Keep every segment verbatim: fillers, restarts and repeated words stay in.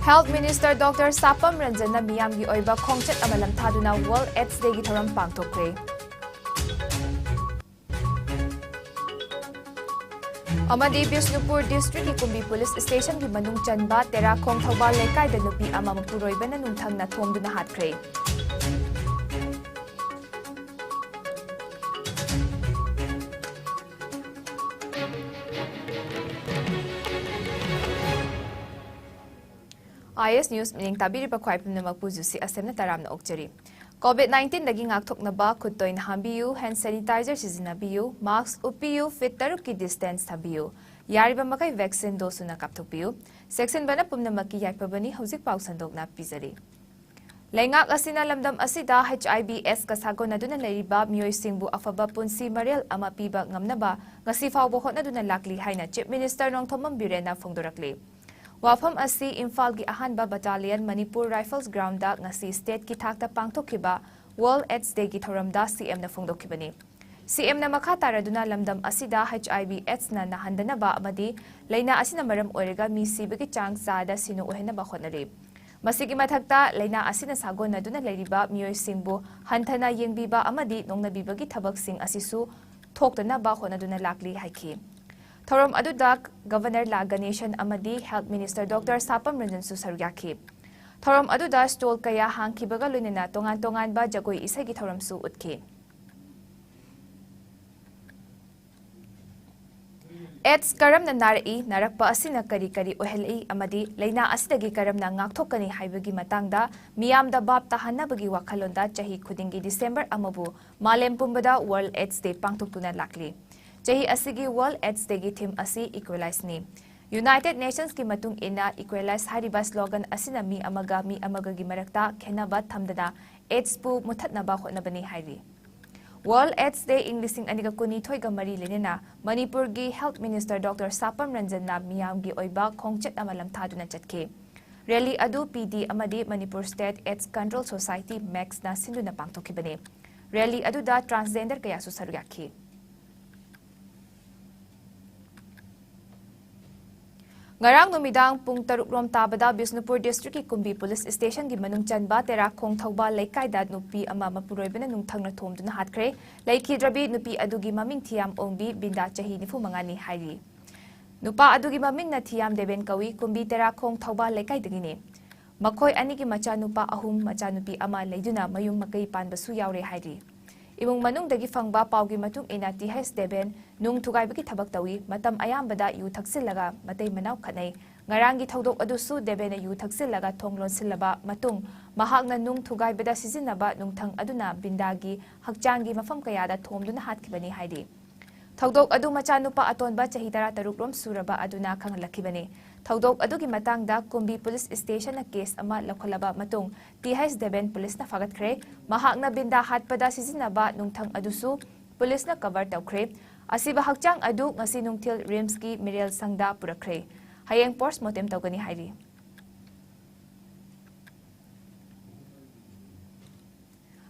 Health Minister Doctor Sapam Ranjan ꯅ ꯃꯤꯌꯥꯝꯒꯤ ꯑꯣꯏꯕ ꯈꯣꯡꯆꯠ ꯑꯃ ꯂꯝꯊꯥꯗꯨꯅ World AIDS Day ꯒꯤ ꯊꯧꯔꯝ ꯄꯥꯡꯊꯣꯛꯈ꯭ꯔꯦ꯫ ꯑꯃꯗꯤ ꯕꯤꯁꯅꯨꯄꯨꯔ district ꯀꯤ ꯀꯨꯝꯕꯤ police station ꯒꯤ ꯃꯅꯨꯡ ꯆꯟꯕ ꯇꯦꯔꯥꯈꯣꯡ ꯊꯧꯕꯥꯜ ꯂꯩꯀꯥꯏꯗ ꯅꯨꯄꯤ ꯑꯃ ꯃꯄꯨꯔꯣꯏꯕꯅ ꯅꯨꯡꯊꯪꯅ ꯊꯣꯝꯗꯨꯅ ꯍꯥꯠꯈ꯭ꯔꯦ꯫ I S News ꯃꯤꯠꯌꯦꯡ ꯇꯥꯕꯤꯔꯤꯕ ꯈ꯭ꯋꯥꯏ ꯄꯨꯝꯅꯃꯛꯄꯨ ꯖꯨꯁꯤ ꯑꯁꯦꯝꯅ ꯇꯔꯥꯝꯅ ꯑꯣꯛꯆꯔꯤ꯫ COVID nineteen ꯗꯒꯤ ꯉꯥꯛꯊꯣꯛꯅꯕ ꯈꯨꯠ ꯇꯣꯏꯅ ꯍꯥꯝꯕꯤꯌꯨ, hand sanitizer ꯁꯤꯖꯤꯟꯅꯕꯤꯌꯨ, mask ꯎꯞꯄꯤꯌꯨ, feet ꯇꯔꯨꯛꯀꯤ distance ꯊꯝꯕꯤꯌꯨ꯫ ꯌꯥꯔꯤꯕ ꯃꯈꯩ vaccine dose ꯁꯨꯅ ꯀꯥꯞꯊꯣꯛꯄꯤꯌꯨ꯫ ꯆꯦꯛꯁꯤꯟꯕꯅ ꯄꯨꯝꯅꯃꯛꯀꯤ ꯌꯥꯏꯐꯕꯅꯤ꯫ ꯍꯧꯖꯤꯛ ꯄꯥꯎ ꯁꯟꯗꯣꯛꯅ ꯄꯤꯖꯔꯤ꯫ ꯂꯩꯉꯥꯛ ꯑꯁꯤꯅ ꯂꯝꯗꯝ ꯑꯁꯤꯗ H I V AIDS ꯀ ꯁꯥꯒꯣꯟꯅꯗꯨꯅ ꯂꯩꯔꯤꯕ ꯃꯤꯑꯣꯏꯁꯤꯡꯕꯨ ꯑꯐꯕ ꯄꯨꯟꯁꯤ ꯃꯔꯦꯜ ꯑꯃ ꯄꯤꯕ ꯉꯝꯅꯕ ꯉꯁꯤ ꯐꯥꯎꯕ ꯍꯣꯠꯅꯗꯨꯅ ꯂꯥꯛꯂꯤ ꯍꯥꯏꯅ Chief Minister ꯅꯣꯡꯊꯣꯝꯕꯝ ꯕꯤꯔꯦꯟꯅ ꯐꯣꯡꯗꯣꯔꯛꯂꯤ꯫ ꯋꯥꯐꯝ ꯑꯁꯤ ꯏꯝꯐꯥꯜꯒꯤ ꯑꯍꯥꯟꯕ Battalion Manipur Rifles ground ꯗ ꯉꯁꯤ state ꯀꯤ ꯊꯥꯛꯇ ꯄꯥꯡꯊꯣꯛꯈꯤꯕ World AIDS Day ꯒꯤ ꯊꯧꯔꯝꯗ C M ꯅ ꯐꯣꯡꯗꯣꯛꯈꯤꯕꯅꯤ꯫ C M ꯅ ꯃꯈꯥ ꯇꯥꯔꯗꯨꯅ ꯂꯝꯗꯝ ꯑꯁꯤꯗ H I V AIDS ꯅ ꯅꯥꯍꯟꯗꯅꯕ ꯑꯃꯗꯤ ꯂꯩꯅꯥ ꯑꯁꯤꯅ ꯃꯔꯝ ꯑꯣꯏꯔꯒ ꯃꯤ ꯁꯤꯕꯒꯤ ꯆꯥꯡ ꯆꯥꯗ ꯁꯤꯅꯣ ꯑꯣꯏꯍꯟꯅꯕ ꯍꯣꯠꯅꯔꯤ꯫ ꯃꯁꯤꯒꯤ ꯃꯊꯛꯇ, ꯂꯩꯅꯥ ꯑꯁꯤꯅ ꯁꯥꯒꯣꯟꯅꯗꯨꯅ ꯂꯩꯔꯤꯕ ꯃꯤꯑꯣꯏꯁꯤꯡꯕꯨ ꯍꯟꯊꯅ ꯌꯦꯡꯕꯤꯕ ꯑꯃꯗꯤ ꯅꯣꯡꯅꯕꯤꯕꯒꯤ ꯊꯕꯛꯁꯤꯡ ꯑꯁꯤꯁꯨ ꯊꯣꯛꯇꯅꯕ ꯍꯣꯠꯅꯗꯨꯅ ꯂꯥꯛꯂꯤ ꯍꯥꯏꯈꯤ꯫ ꯊꯧꯔꯝ ꯑꯗꯨꯗ Governor ꯂꯥ ꯒꯅꯦꯁꯟ ꯑꯃꯗꯤ Health Minister Doctor ꯁꯥꯄꯝ ꯔꯟꯖꯟꯁꯨ ꯁꯔꯨꯛ ꯌꯥꯈꯤ꯫ ꯊꯧꯔꯝ ꯑꯗꯨꯗ stall ꯀꯌꯥ ꯍꯥꯡꯈꯤꯕꯒ ꯂꯣꯏꯅꯅ ꯇꯣꯉꯥꯟ ꯇꯣꯉꯥꯟꯕ ꯖꯒꯣꯏ ꯏꯁꯩꯒꯤ ꯊꯧꯔꯝꯁꯨ ꯎꯠꯈꯤ꯫ AIDS ꯀꯔꯝꯅ ꯅꯥꯔꯛꯏ, ꯅꯥꯔꯛꯄ ꯑꯁꯤꯅ ꯀꯔꯤ ꯀꯔꯤ ꯑꯣꯏꯍꯜꯂꯛꯏ ꯑꯃꯗꯤ ꯂꯩꯅꯥ ꯑꯁꯤꯗꯒꯤ ꯀꯔꯝꯅ ꯉꯥꯛꯊꯣꯛꯀꯅꯤ ꯍꯥꯏꯕꯒꯤ ꯃꯇꯥꯡꯗ ꯃꯤꯌꯥꯝꯗ ꯚꯥꯞ ꯇꯥꯍꯟꯅꯕꯒꯤ ꯋꯥꯈꯜꯂꯣꯟꯗ ꯆꯍꯤ ꯈꯨꯗꯤꯡꯒꯤ December ꯑꯃꯕꯨ ꯃꯥꯂꯦꯝ ꯄꯨꯝꯕꯗ World AIDS Day ꯄꯥꯡꯊꯣꯛꯇꯨꯅ ꯂꯥꯛꯂꯤ꯫ ꯆꯍꯤ ꯑꯁꯤꯒꯤ World AIDS Day ꯒꯤ theme ꯑꯁꯤ Equalise ꯅꯤ꯫ United Nations ꯀꯤ ꯃꯇꯨꯡ ꯏꯟꯅ Equalise ꯍꯥꯏꯔꯤꯕ slogan ꯑꯁꯤꯅ ꯃꯤ ꯑꯃꯒ ꯃꯤ ꯑꯃꯒꯒꯤ ꯃꯔꯛꯇ ꯈꯦꯟꯅꯕ ꯊꯝꯗꯅ AIDS ꯄꯨ ꯃꯨꯊꯠꯅꯕ ꯍꯣꯠꯅꯕꯅꯤ ꯍꯥꯏꯔꯤ꯫ World AIDS Day ꯏꯪ ꯂꯤꯁꯤꯡ ꯑꯅꯤꯒ ꯀꯨꯟꯅꯤꯊꯣꯏꯒ ꯃꯔꯤ ꯂꯩꯅꯅ ꯃꯅꯤꯄꯨꯔꯒꯤ Health Minister Doctor ꯁꯥꯄꯝ ꯔꯟꯖꯟꯅ ꯃꯤꯌꯥꯝꯒꯤ ꯑꯣꯏꯕ ꯈꯣꯡꯆꯠ ꯑꯃ ꯂꯝꯊꯥꯗꯨꯅ ꯆꯠꯈꯤ꯫ Rally ꯑꯗꯨ P D ꯑꯃꯗꯤ Manipur State AIDS Control Society, MACS ꯅ ꯁꯤꯟꯗꯨꯅ ꯄꯥꯡꯊꯣꯛꯈꯤꯕꯅꯤ꯫ Rally ꯑꯗꯨꯗ transgender ꯀꯌꯥꯁꯨ ꯁꯔꯨꯛ ꯌꯥꯈꯤ꯫ ꯉꯔꯥꯡ ꯅꯨꯃꯤꯗꯥꯡ ꯄꯨꯡ ꯇꯔꯨꯛ ꯔꯣꯝ ꯇꯥꯕꯗ ꯕꯤꯁꯅꯨꯄꯨꯔ ꯗꯤꯁꯇ꯭ꯔꯤꯛꯀꯤ ꯀꯨꯝꯕꯤ ꯄꯨꯂꯤꯁ ꯁ꯭ꯇꯦꯁꯟꯒꯤ ꯃꯅꯨꯡ ꯆꯟꯕ ꯇꯦꯔꯥꯈꯣꯡ ꯊꯧꯕꯥꯜ ꯂꯩꯀꯥꯏꯗ ꯅꯨꯄꯤ ꯑꯃ ꯃꯄꯨꯔꯣꯏꯕꯅ ꯅꯨꯡꯊꯪꯅ ꯊꯣꯝꯗꯨꯅ ꯍꯥꯠꯈ꯭ꯔꯦ꯫ ꯂꯩꯈꯤꯗ꯭ꯔꯕꯤ ꯅꯨꯄꯤ ꯑꯗꯨꯒꯤ ꯃꯃꯤꯡ ꯊꯤꯌꯥꯝ ꯑꯣꯡꯕꯤ ꯕꯤꯟꯗꯥ, ꯆꯍꯤ ꯅꯤꯐꯨ ꯃꯉꯥꯅꯤ ꯍꯥꯏꯔꯤ꯫ ꯅꯨꯄꯥ ꯑꯗꯨꯒꯤ ꯃꯃꯤꯡꯅ ꯊꯤꯌꯥꯝ ꯗꯦꯕꯦꯟ ꯀꯧꯏ, ꯀꯨꯝꯕꯤ ꯇꯦꯔꯥꯈꯣꯡ ꯊꯧꯕꯥꯜ ꯂꯩꯀꯥꯏꯗꯒꯤꯅꯤ꯫ ꯃꯈꯣꯏ ꯑꯅꯤꯒꯤ ꯃꯆꯥꯅꯨꯄꯥ ꯑꯍꯨꯝ, ꯃꯆꯥꯅꯨꯄꯤ ꯑꯃ ꯂꯩꯗꯨꯅ ꯃꯌꯨꯝ ꯃꯀꯩ ꯄꯥꯟꯕꯁꯨ ꯌꯥꯎꯔꯦ ꯍꯥꯏꯔꯤ꯫ ꯏꯃꯨꯡ ꯃꯅꯨꯡꯗꯒꯤ ꯐꯪꯕ ꯄꯥꯎꯒꯤ ꯃꯇꯨꯡ ꯏꯟꯅ, ꯇꯤ ꯍꯩꯆ ꯗꯦꯕꯦꯟ ꯅꯨꯡ ꯊꯨꯒꯥꯏꯕꯒꯤ ꯊꯕꯛ ꯇꯧꯏ꯫ ꯃꯇꯝ ꯑꯌꯥꯝꯕꯗ ꯌꯨ ꯊꯛꯆꯤꯜꯂꯒ ꯃꯇꯩ ꯃꯅꯥꯎ ꯈꯠꯅꯩ꯫ ꯉꯔꯥꯡꯒꯤ ꯊꯧꯗꯣꯛ ꯑꯗꯨꯁꯨ ꯗꯦꯕꯦꯟꯅ ꯌꯨ ꯊꯛꯆꯤꯜꯂꯒ ꯊꯣꯡ ꯂꯣꯟꯁꯤꯜꯂꯕ ꯃꯇꯨꯡ, ꯃꯍꯥꯛꯅ ꯅꯨꯡ ꯊꯨꯒꯥꯏꯕꯗ ꯁꯤꯖꯤꯟꯅꯕ ꯅꯨꯡꯊꯪ ꯑꯗꯨꯅ ꯕꯤꯟꯗꯥꯒꯤ ꯍꯛꯆꯥꯡꯒꯤ ꯃꯐꯝ ꯀꯌꯥꯗ ꯊꯣꯝꯗꯨꯅ ꯍꯥꯠꯈꯤꯕꯅꯤ ꯍꯥꯏꯔꯤ꯫ ꯊꯧꯗꯣꯛ ꯑꯗꯨ ꯃꯆꯥꯅꯨꯄꯥ ꯑꯇꯣꯟꯕ ꯆꯍꯤ ꯇꯔꯥꯇꯔꯨꯛ ꯔꯣꯝ ꯁꯨꯔꯕ ꯑꯗꯨꯅ ꯈꯪꯍꯜꯂꯛꯈꯤꯕꯅꯤ꯫ ꯊꯧꯗꯣꯛ ꯑꯗꯨꯒꯤ ꯃꯇꯥꯡꯗ ꯀꯨꯝꯕꯤ ꯄꯨꯂꯤꯁ ꯁ꯭ꯇꯦꯁꯟꯅ ꯀꯦꯁ ꯑꯃ ꯂꯧꯈꯠꯂꯕ ꯃꯇꯨꯡ, ꯇꯤ ꯍꯩꯆ ꯗꯦꯕꯦꯟ ꯄꯨꯂꯤꯁꯅ ꯐꯥꯒꯠꯈ꯭ꯔꯦ꯫ ꯃꯍꯥꯛꯅ ꯕꯤꯟꯗꯥ ꯍꯥꯠꯄꯗ ꯁꯤꯖꯤꯟꯅꯕ ꯅꯨꯡꯊꯪ ꯑꯗꯨꯁꯨ ꯄꯨꯂꯤꯁꯅ ꯀꯚꯔ ꯇꯧꯈ꯭ꯔꯦ꯫ ꯑꯁꯤꯕ ꯍꯛꯆꯥꯡ ꯑꯗꯨ ꯉꯁꯤ ꯅꯨꯡꯊꯤꯜ ꯔꯤꯝꯁꯀꯤ ꯃꯤꯔꯦꯜ ꯁꯪꯗ ꯄꯨꯔꯛꯈ꯭ꯔꯦ꯫ ꯍꯌꯦꯡ ꯄꯣꯁꯃꯣꯔꯇꯦꯝ ꯇꯧꯒꯅꯤ ꯍꯥꯏꯔꯤ꯫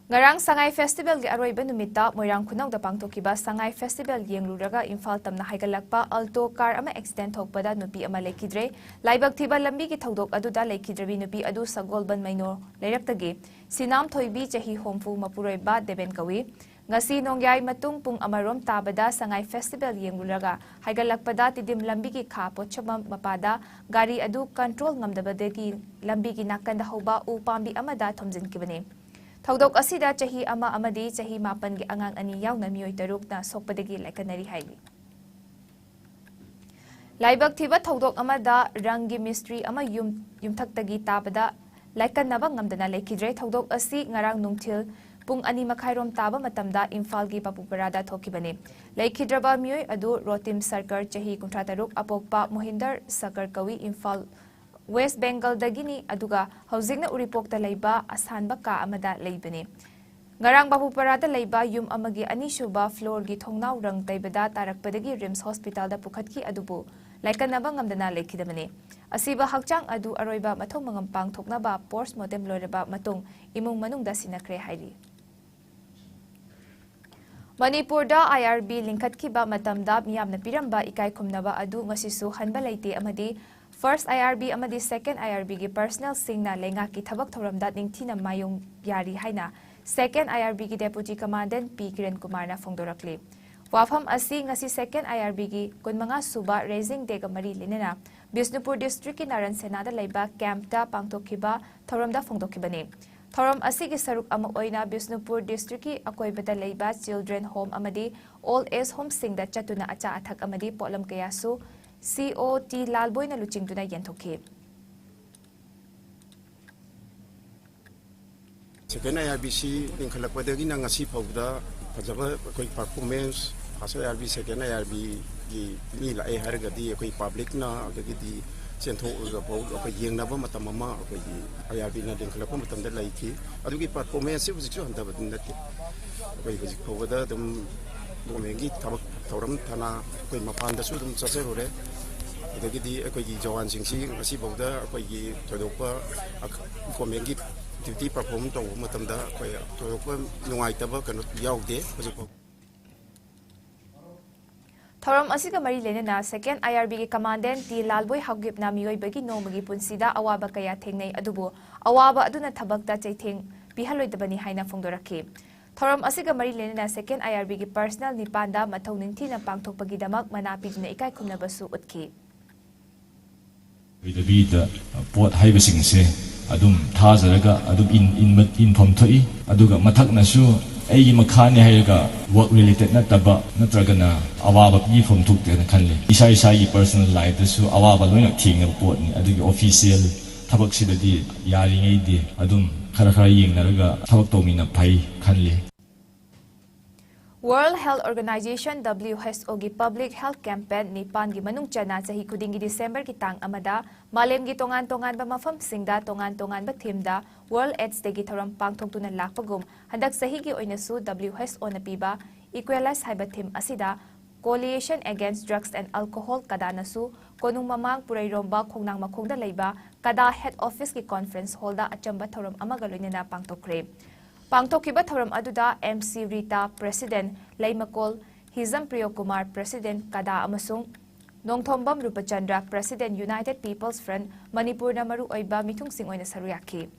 ꯉꯔꯥꯡ ꯁꯉꯥꯏ ꯐꯦꯁꯇꯤꯚꯦꯜꯒꯤ ꯑꯔꯣꯏꯕ ꯅꯨꯃꯤꯠꯇ ꯃꯣꯏꯔꯥꯡ ꯈꯨꯅꯧꯗ ꯄꯥꯡꯊꯣꯛꯈꯤꯕ ꯁꯉꯥꯏ ꯐꯦꯁꯇꯤꯚꯦꯜ ꯌꯦꯡꯂꯨꯔꯒ ꯏꯝꯐꯥꯜ ꯇꯝꯅ ꯍꯥꯏꯒꯠꯂꯛꯄ ꯑꯜꯇꯣ ꯀꯥꯔ ꯑꯃ ꯑꯦꯛꯁꯤꯗꯦꯟ ꯊꯣꯛꯄꯗ ꯅꯨꯄꯤ ꯑꯃ ꯂꯩꯈꯤꯗ꯭ꯔꯦ꯫ ꯂꯥꯏꯕꯛ ꯊꯤꯕ ꯂꯝꯕꯤꯒꯤ ꯊꯧꯗꯣꯛ ꯑꯗꯨꯗ ꯂꯩꯈꯤꯗ꯭ꯔꯕꯤ ꯅꯨꯄꯤ ꯑꯗꯨ ꯁꯒꯣꯜꯕꯟ ꯃꯩꯅꯣ ꯂꯩꯔꯛꯇꯒꯤ ꯁꯤꯅꯥꯝ ꯊꯣꯏꯕꯤ, ꯆꯍꯤ ꯍꯨꯝꯐꯨ, ꯃꯄꯨꯔꯣꯏꯕ ꯗꯦꯕꯦꯟ ꯀꯧꯏ꯫ ꯉꯁꯤ ꯅꯣꯡꯌꯥꯏ ꯃꯇꯨꯡ ꯄꯨꯡ ꯑꯃꯔꯣꯝ ꯇꯥꯕꯗ ꯁꯉꯥꯏ ꯐꯦꯁꯇꯤꯚꯦꯜ ꯌꯦꯡꯂꯨꯔꯒ ꯍꯥꯏꯒꯠꯂꯛꯄꯗ ꯇꯤꯗꯤꯝ ꯂꯝꯕꯤꯒꯤ ꯈꯥ ꯄꯣꯠꯁꯝꯕꯝ ꯃꯄꯥꯗ ꯒꯥꯔꯤ ꯑꯗꯨ ꯀꯟꯇ꯭ꯔꯣꯜ ꯉꯝꯗꯕꯗꯒꯤ ꯂꯝꯕꯤꯒꯤ ꯅꯥꯀꯟꯗ ꯍꯧꯕ ꯎ ꯄꯥꯝꯕꯤ ꯑꯃꯗ ꯊꯣꯝꯖꯤꯟꯈꯤꯕꯅꯤ꯫ ꯊꯧꯗꯣꯛ ꯑꯁꯤꯗ ꯆꯍꯤ ꯑꯃ ꯑꯃꯗꯤ ꯆꯍꯤ ꯃꯥꯄꯟꯒꯤ ꯑꯉꯥꯡ ꯑꯅꯤ ꯌꯥꯎꯅ ꯃꯤꯑꯣꯏ ꯇꯔꯨꯛꯅ ꯁꯣꯛꯄꯗꯒꯤ ꯂꯥꯏꯀꯠꯅꯔꯤ ꯍꯥꯏꯔꯤ꯫ ꯂꯥꯏꯕꯛ ꯊꯤꯕ ꯊꯧꯗꯣꯛ ꯑꯃꯗ ꯔꯪꯒꯤ ꯃꯤꯁꯇ꯭ꯔꯤ ꯑꯃ ꯌꯨꯝ, ꯌꯨꯝꯊꯛꯇꯒꯤ ꯇꯥꯕꯗ ꯂꯥꯏꯀꯠꯅꯕ ꯉꯝꯗꯅ ꯂꯩꯈꯤꯗ꯭ꯔꯦ꯫ ꯊꯧꯗꯣꯛ ꯑꯁꯤ ꯉꯔꯥꯡ ꯅꯨꯡꯊꯤꯜ ꯄꯨꯡ ꯑꯅꯤ ꯃꯈꯥꯏꯔꯣꯝ ꯇꯥꯕ ꯃꯇꯝꯗ ꯏꯝꯐꯥꯜꯒꯤ ꯄꯥꯄꯨꯄꯔꯥꯗ ꯊꯣꯛꯈꯤꯕꯅꯤ꯫ ꯂꯩꯈꯤꯗ꯭ꯔꯕ ꯃꯤꯑꯣꯏ ꯑꯗꯨ ꯔꯣꯇꯤꯝ ꯁꯔꯀꯔ, ꯆꯍꯤ ꯀꯨꯟꯊ꯭ꯔꯥ ꯇꯔꯨꯛ, ꯑꯄꯣꯛꯄ ꯃꯣꯍꯤꯟꯗꯔ ꯁꯔꯀꯔ ꯀꯧꯏ, ꯏꯝꯐꯥꯜ ꯋꯦꯁ ꯕꯦꯡꯒꯜꯗꯒꯤꯅꯤ, ꯑꯗꯨꯒ ꯍꯧꯖꯤꯛꯅ ꯎꯔꯤꯄꯣꯛꯇ ꯂꯩꯕ ꯑꯁꯥꯟꯕ ꯀꯥ ꯑꯃꯗ ꯂꯩꯕꯅꯤ꯫ ꯉꯔꯥꯡ ꯕꯥꯕꯨꯄꯔꯥꯗ ꯂꯩꯕ ꯌꯨꯝ ꯑꯃꯒꯤ ꯑꯅꯤꯁꯨꯕ ꯐ꯭ꯂꯣꯔꯒꯤ ꯊꯣꯡꯅꯥꯎ ꯔꯪ ꯇꯩꯕꯗ ꯇꯥꯔꯛꯄꯗꯒꯤ ꯔꯤꯝꯁ ꯍꯣꯁꯄꯤꯇꯥꯜꯗ ꯄꯨꯈꯠꯈꯤ, ꯑꯗꯨꯕꯨ ꯂꯥꯏꯀꯠꯅꯕ ꯉꯝꯗꯅ ꯂꯩꯈꯤꯗꯕꯅꯤ꯫ ꯑꯁꯤꯕ ꯍꯛꯆꯥꯡ ꯑꯗꯨ ꯑꯔꯣꯏꯕ ꯃꯊꯧ ꯃꯉꯝ ꯄꯥꯡꯊꯣꯛꯅꯕ ꯄꯣꯁꯃꯣꯔꯇꯦꯝ ꯂꯣꯏꯔꯕ ꯃꯇꯨꯡ ꯏꯃꯨꯡ ꯃꯅꯨꯡꯗ ꯁꯤꯟꯅꯈ꯭ꯔꯦ ꯍꯥꯏꯔꯤ꯫ ꯃꯅꯤꯄꯨꯔꯗ ꯑꯥꯏ ꯑꯥꯔ ꯕꯤ ꯂꯤꯡꯈꯠꯈꯤꯕ ꯃꯇꯝꯗ ꯃꯤꯌꯥꯝꯅ ꯄꯤꯔꯝꯕ ꯏꯀꯥꯏ ꯈꯨꯝꯅꯕ ꯑꯗꯨ ꯉꯁꯤꯁꯨ ꯍꯟꯕ ꯂꯩꯇꯦ ꯑꯃꯗꯤ ꯐꯥꯔꯁ ꯑꯥꯏ ꯑꯥꯔ ꯕꯤ ꯑꯃꯗꯤ ꯁꯦꯀꯦꯟ ꯑꯥꯏ ꯑꯥꯔ ꯕꯤꯒꯤ ꯄꯔꯁꯅꯦꯜꯁꯤꯡꯅ ꯂꯩꯉꯥꯛꯀꯤ ꯊꯕꯛ ꯊꯧꯔꯝꯗ ꯅꯤꯡꯊꯤꯅ ꯃꯥꯌꯣꯡ ꯌꯥꯔꯤ ꯍꯥꯏꯅ ꯁꯦꯀꯦꯟ ꯑꯥꯏ ꯑꯥꯔ ꯕꯤꯒꯤ ꯗꯦꯄꯨꯇꯤ ꯀꯃꯥꯟꯗꯦꯟ ꯄꯤ ꯀꯤꯔꯟ ꯀꯨꯃꯥꯔꯅ ꯐꯣꯡꯗꯣꯔꯛꯂꯤ꯫ ꯋꯥꯐꯝ ꯑꯁꯤ ꯉꯁꯤ ꯁꯦꯀꯦꯟ ꯑꯥꯏ ꯑꯥꯔ ꯕꯤꯒꯤ ꯀꯨꯟꯃꯉꯥ ꯁꯨꯕ ꯔꯦꯖꯤꯡ ꯗꯦꯒ ꯃꯔꯤ ꯂꯩꯅꯅ ꯕꯤꯁꯅꯨꯄꯨꯔ ꯗꯤꯁꯇ꯭ꯔꯤꯛꯀꯤ ꯅꯥꯔꯟ ꯁꯦꯅꯥꯗ ꯂꯩꯕ ꯀꯦꯝꯞꯇ ꯄꯥꯡꯊꯣꯛꯈꯤꯕ ꯊꯧꯔꯝꯗ ꯐꯣꯡꯗꯣꯛꯈꯤꯕꯅꯤ꯫ ꯊꯧꯔꯝ ꯑꯁꯤꯒꯤ ꯁꯔꯨꯛ ꯑꯃ ꯑꯣꯏꯅ ꯕꯤꯁꯅꯨꯄꯨꯔ ꯗꯤꯁꯇ꯭ꯔꯤꯛꯀꯤ ꯑꯀꯣꯏꯕꯗ ꯂꯩꯕ ꯆꯤꯜꯗ꯭ꯔꯦꯟ ꯍꯣꯝ ꯑꯃꯗꯤ ꯑꯣꯜ ꯑꯦꯖ ꯍꯣꯝꯁꯤꯡꯗ ꯆꯠꯇꯨꯅ ꯑꯆꯥ ꯑꯊꯛ ꯑꯃꯗꯤ ꯄꯣꯠꯂꯝ ꯀꯌꯥꯁꯨ ꯁꯤ ꯑꯣ ꯇꯤ ꯂꯥꯜꯕꯣꯏꯅ ꯂꯨꯆꯤꯡꯗꯨꯅ ꯌꯦꯟꯊꯣꯛꯈꯤ꯫ ꯁꯦꯀꯦꯟ ꯑꯥꯏ ꯑꯥꯔ ꯕꯤ ꯁꯤ ꯂꯤꯡꯈꯠꯂꯛꯄꯗꯒꯤꯅ ꯉꯁꯤ ꯐꯥꯎꯕꯗ ꯐꯖꯕ ꯑꯩꯈꯣꯏ ꯄꯔꯐꯣꯔꯃꯦꯟꯁ, ꯐꯥꯔꯁ ꯑꯥꯏ ꯑꯥꯔ ꯕꯤ, ꯁꯦꯀꯦꯟ ꯑꯥꯏ ꯑꯥꯔ ꯕꯤꯒꯤ ꯃꯤ ꯂꯥꯛꯑꯦ ꯍꯥꯏꯔꯒꯗꯤ ꯑꯩꯈꯣꯏ ꯄꯥꯕ꯭ꯂꯤꯛꯅ ꯑꯗꯒꯤꯗꯤ ꯆꯦꯟꯊꯣꯛꯑꯒ ꯐꯥꯎ ꯑꯩꯈꯣꯏ ꯌꯦꯡꯅꯕ ꯃꯇꯝ ꯑꯃ ꯑꯩꯈꯣꯏꯒꯤ ꯑꯥꯏ ꯑꯥꯔ ꯕꯤꯅ ꯂꯤꯡꯈꯠꯂꯛꯄ ꯃꯇꯝꯗ ꯂꯩꯈꯤ꯫ ꯑꯗꯨꯒꯤ ꯄꯔꯐꯣꯔꯃꯦꯟꯁꯁꯤ ꯍꯧꯖꯤꯛꯁꯨ ꯍꯟꯊꯕꯗꯤ ꯅꯠꯇꯦ꯫ ꯑꯩꯈꯣꯏ ꯍꯧꯖꯤꯛ ꯐꯥꯎꯕꯗ ꯑꯗꯨꯝ ꯒꯣꯔꯃꯦꯟꯒꯤ ꯊꯕꯛ ꯊꯧꯔꯝ ꯊꯅꯥ ꯑꯩꯈꯣꯏ ꯃꯄꯥꯟꯗꯁꯨ ꯑꯗꯨꯝ ꯆꯠꯆꯔꯨꯔꯦ꯫ ꯑꯗꯒꯤꯗꯤ ꯑꯩꯈꯣꯏꯒꯤ ꯖꯋꯥꯟꯁꯤꯡꯁꯤ ꯉꯁꯤ ꯐꯥꯎꯗ ꯑꯩꯈꯣꯏꯒꯤ ꯊꯣꯏꯗꯣꯛꯄ ꯑꯈ-, ꯒꯣꯔꯃꯦꯟꯒꯤ ꯗ꯭ꯌꯨꯇꯤ ꯄꯔꯐꯣꯔꯝ ꯇꯧꯕ ꯃꯇꯝꯗ ꯑꯩꯈꯣꯏ ꯊꯣꯏꯗꯣꯛꯄ ꯅꯨꯡꯉꯥꯏꯇꯕ ꯀꯩꯅꯣ ꯌꯥꯎꯗꯦ ꯍꯧꯖꯤꯛ ꯐꯥꯎ꯫ ꯊꯧꯔꯝ ꯑꯁꯤꯒ ꯃꯔꯤ ꯂꯩꯅꯅ ꯁꯦꯀꯦꯟ ꯑꯥꯏ ꯑꯥꯔ ꯕꯤꯒꯤ ꯀꯃꯥꯟꯗꯦꯟ ꯇꯤ ꯂꯥꯜꯕꯣꯏ ꯍꯥꯎꯒꯤꯞꯅ ꯃꯤꯑꯣꯏꯕꯒꯤ ꯅꯣꯡꯃꯒꯤ ꯄꯨꯟꯁꯤꯗ ꯑꯋꯥꯕ ꯀꯌꯥ ꯊꯦꯡꯅꯩ, ꯑꯗꯨꯕꯨ ꯑꯋꯥꯕ ꯑꯗꯨꯅ ꯊꯕꯛꯇ ꯆꯩꯊꯦꯡ ꯄꯤꯍꯜꯂꯣꯏꯗꯕꯅꯤ ꯍꯥꯏꯅ ꯐꯣꯡꯗꯣꯔꯛꯈꯤ꯫ ꯊꯧꯔꯝ ꯑꯁꯤꯒ ꯃꯔꯤ ꯂꯩꯅꯅ ꯁꯦꯀꯦꯟ ꯑꯥꯏ ꯑꯥꯔ ꯕꯤꯒꯤ ꯄꯔꯁꯅꯦꯜ ꯅꯤꯄꯥꯟꯗ ꯃꯊꯧ ꯅꯤꯡꯊꯤꯅ ꯄꯥꯡꯊꯣꯛꯄꯒꯤꯗꯃꯛ ꯃꯅꯥ ꯄꯤꯗꯨꯅ ꯏꯀꯥꯏ ꯈꯨꯝꯅꯕꯁꯨ ꯎꯠꯈꯤ꯫ ꯂꯣꯏꯗꯕꯤꯗ ꯄꯣꯠ ꯍꯥꯏꯕꯁꯤꯡꯁꯦ ꯑꯗꯨꯝ ꯊꯥꯖꯔꯒ ꯑꯗꯨꯝ ꯏꯟ-, ꯏꯟꯕ, ꯏꯟꯐꯝ ꯊꯣꯛꯏ꯫ ꯑꯗꯨꯒ ꯃꯊꯛꯅꯁꯨ ꯑꯩꯒꯤ ꯃꯈꯥꯅꯤ ꯍꯥꯏꯔꯒ ꯋꯥꯔꯛ ꯔꯤꯂꯦꯇꯦꯗ ꯅꯠꯇꯕ ꯅꯠꯇ꯭ꯔꯒꯅ ꯑꯋꯥꯕ ꯄꯤꯐꯝ ꯊꯣꯛꯇꯦꯅ ꯈꯜꯂꯤ꯫ ꯏꯁꯥ ꯏꯁꯥꯒꯤ ꯄꯔꯁꯅꯦꯜ ꯂꯥꯏꯐꯇꯁꯨ ꯑꯋꯥꯕ ꯂꯣꯏꯅ ꯊꯦꯡꯅꯕ ꯄꯣꯠꯅꯤ꯫ ꯑꯗꯨꯒꯤ ꯑꯣꯐꯤꯁꯤꯌꯦꯜ ꯊꯕꯛꯁꯤꯗꯗꯤ ꯌꯥꯔꯤꯉꯩꯗꯤ ꯑꯗꯨꯝ ꯈꯔ ꯈꯔ ꯌꯦꯡꯅꯔꯒ ꯊꯕꯛ ꯇꯧꯃꯤꯟꯅ ꯐꯩ ꯈꯜꯂꯤ꯫ World Health Organization, W H O ꯒꯤ Public Health Campaign ꯅꯤꯄꯥꯟꯒꯤ ꯃꯅꯨꯡ ꯆꯟꯅ ꯆꯍꯤ ꯈꯨꯗꯤꯡꯒꯤ ꯗꯤꯁꯦꯝꯕꯔꯒꯤ ꯇꯥꯡ ꯑꯃꯗ ꯃꯥꯂꯦꯝꯒꯤ ꯇꯣꯉꯥꯟ ꯇꯣꯉꯥꯟꯕ ꯃꯐꯝꯁꯤꯡꯗ ꯇꯣꯉꯥꯟ ꯇꯣꯉꯥꯟꯕ ꯊꯤꯝꯗ World AIDS Day ꯒꯤ ꯊꯧꯔꯝ ꯄꯥꯡꯊꯣꯛꯇꯨꯅ ꯂꯥꯛꯄꯒꯨꯝ, ꯍꯟꯗꯛ ꯆꯍꯤꯒꯤ ꯑꯣꯏꯅꯁꯨ W H O ꯅ ꯄꯤꯕ Equalise ꯍꯥꯏꯕ ꯊꯤꯝ ꯑꯁꯤꯗ Coalition Against Drugs and Alcohol, ꯀꯗꯥꯅꯁꯨ ꯀꯣꯅꯨꯡ ꯃꯃꯥꯡ ꯄꯨꯔꯩꯔꯣꯝꯕ ꯈꯣꯡꯅꯥꯡ ꯃꯈꯣꯡꯗ ꯂꯩꯕ ꯀꯗꯥ ꯍꯦꯗ ꯑꯣꯐꯤꯁꯀꯤ ꯀꯣꯟꯐꯔꯦꯟꯁ ꯍꯣꯜꯗ ꯑꯆꯝꯕ ꯊꯧꯔꯝ ꯑꯃꯒ ꯂꯣꯏꯅꯅ ꯄꯥꯡꯊꯣꯛꯈ꯭ꯔꯦ꯫ ꯄꯥꯡꯊꯣꯛꯈꯤꯕ ꯊꯧꯔꯝ ꯑꯗꯨꯗ ꯑꯦꯝ ꯁꯤ ꯔꯤꯇꯥ, President ꯂꯩꯃꯀꯣꯜ, ꯍꯤꯖꯝ ꯄ꯭ꯔꯤꯌꯣ ꯀꯨꯃꯥꯔ, President ꯀꯗꯥ, ꯑꯃꯁꯨꯡ Nongthombam ꯔꯨꯄꯆꯟꯗ꯭ꯔ, President United People's Front ꯃꯅꯤꯄꯨꯔꯅ ꯃꯔꯨꯑꯣꯏꯕ ꯃꯤꯊꯨꯡꯁꯤꯡ ꯑꯣꯏꯅ ꯁꯔꯨꯛ ꯌꯥꯈꯤ꯫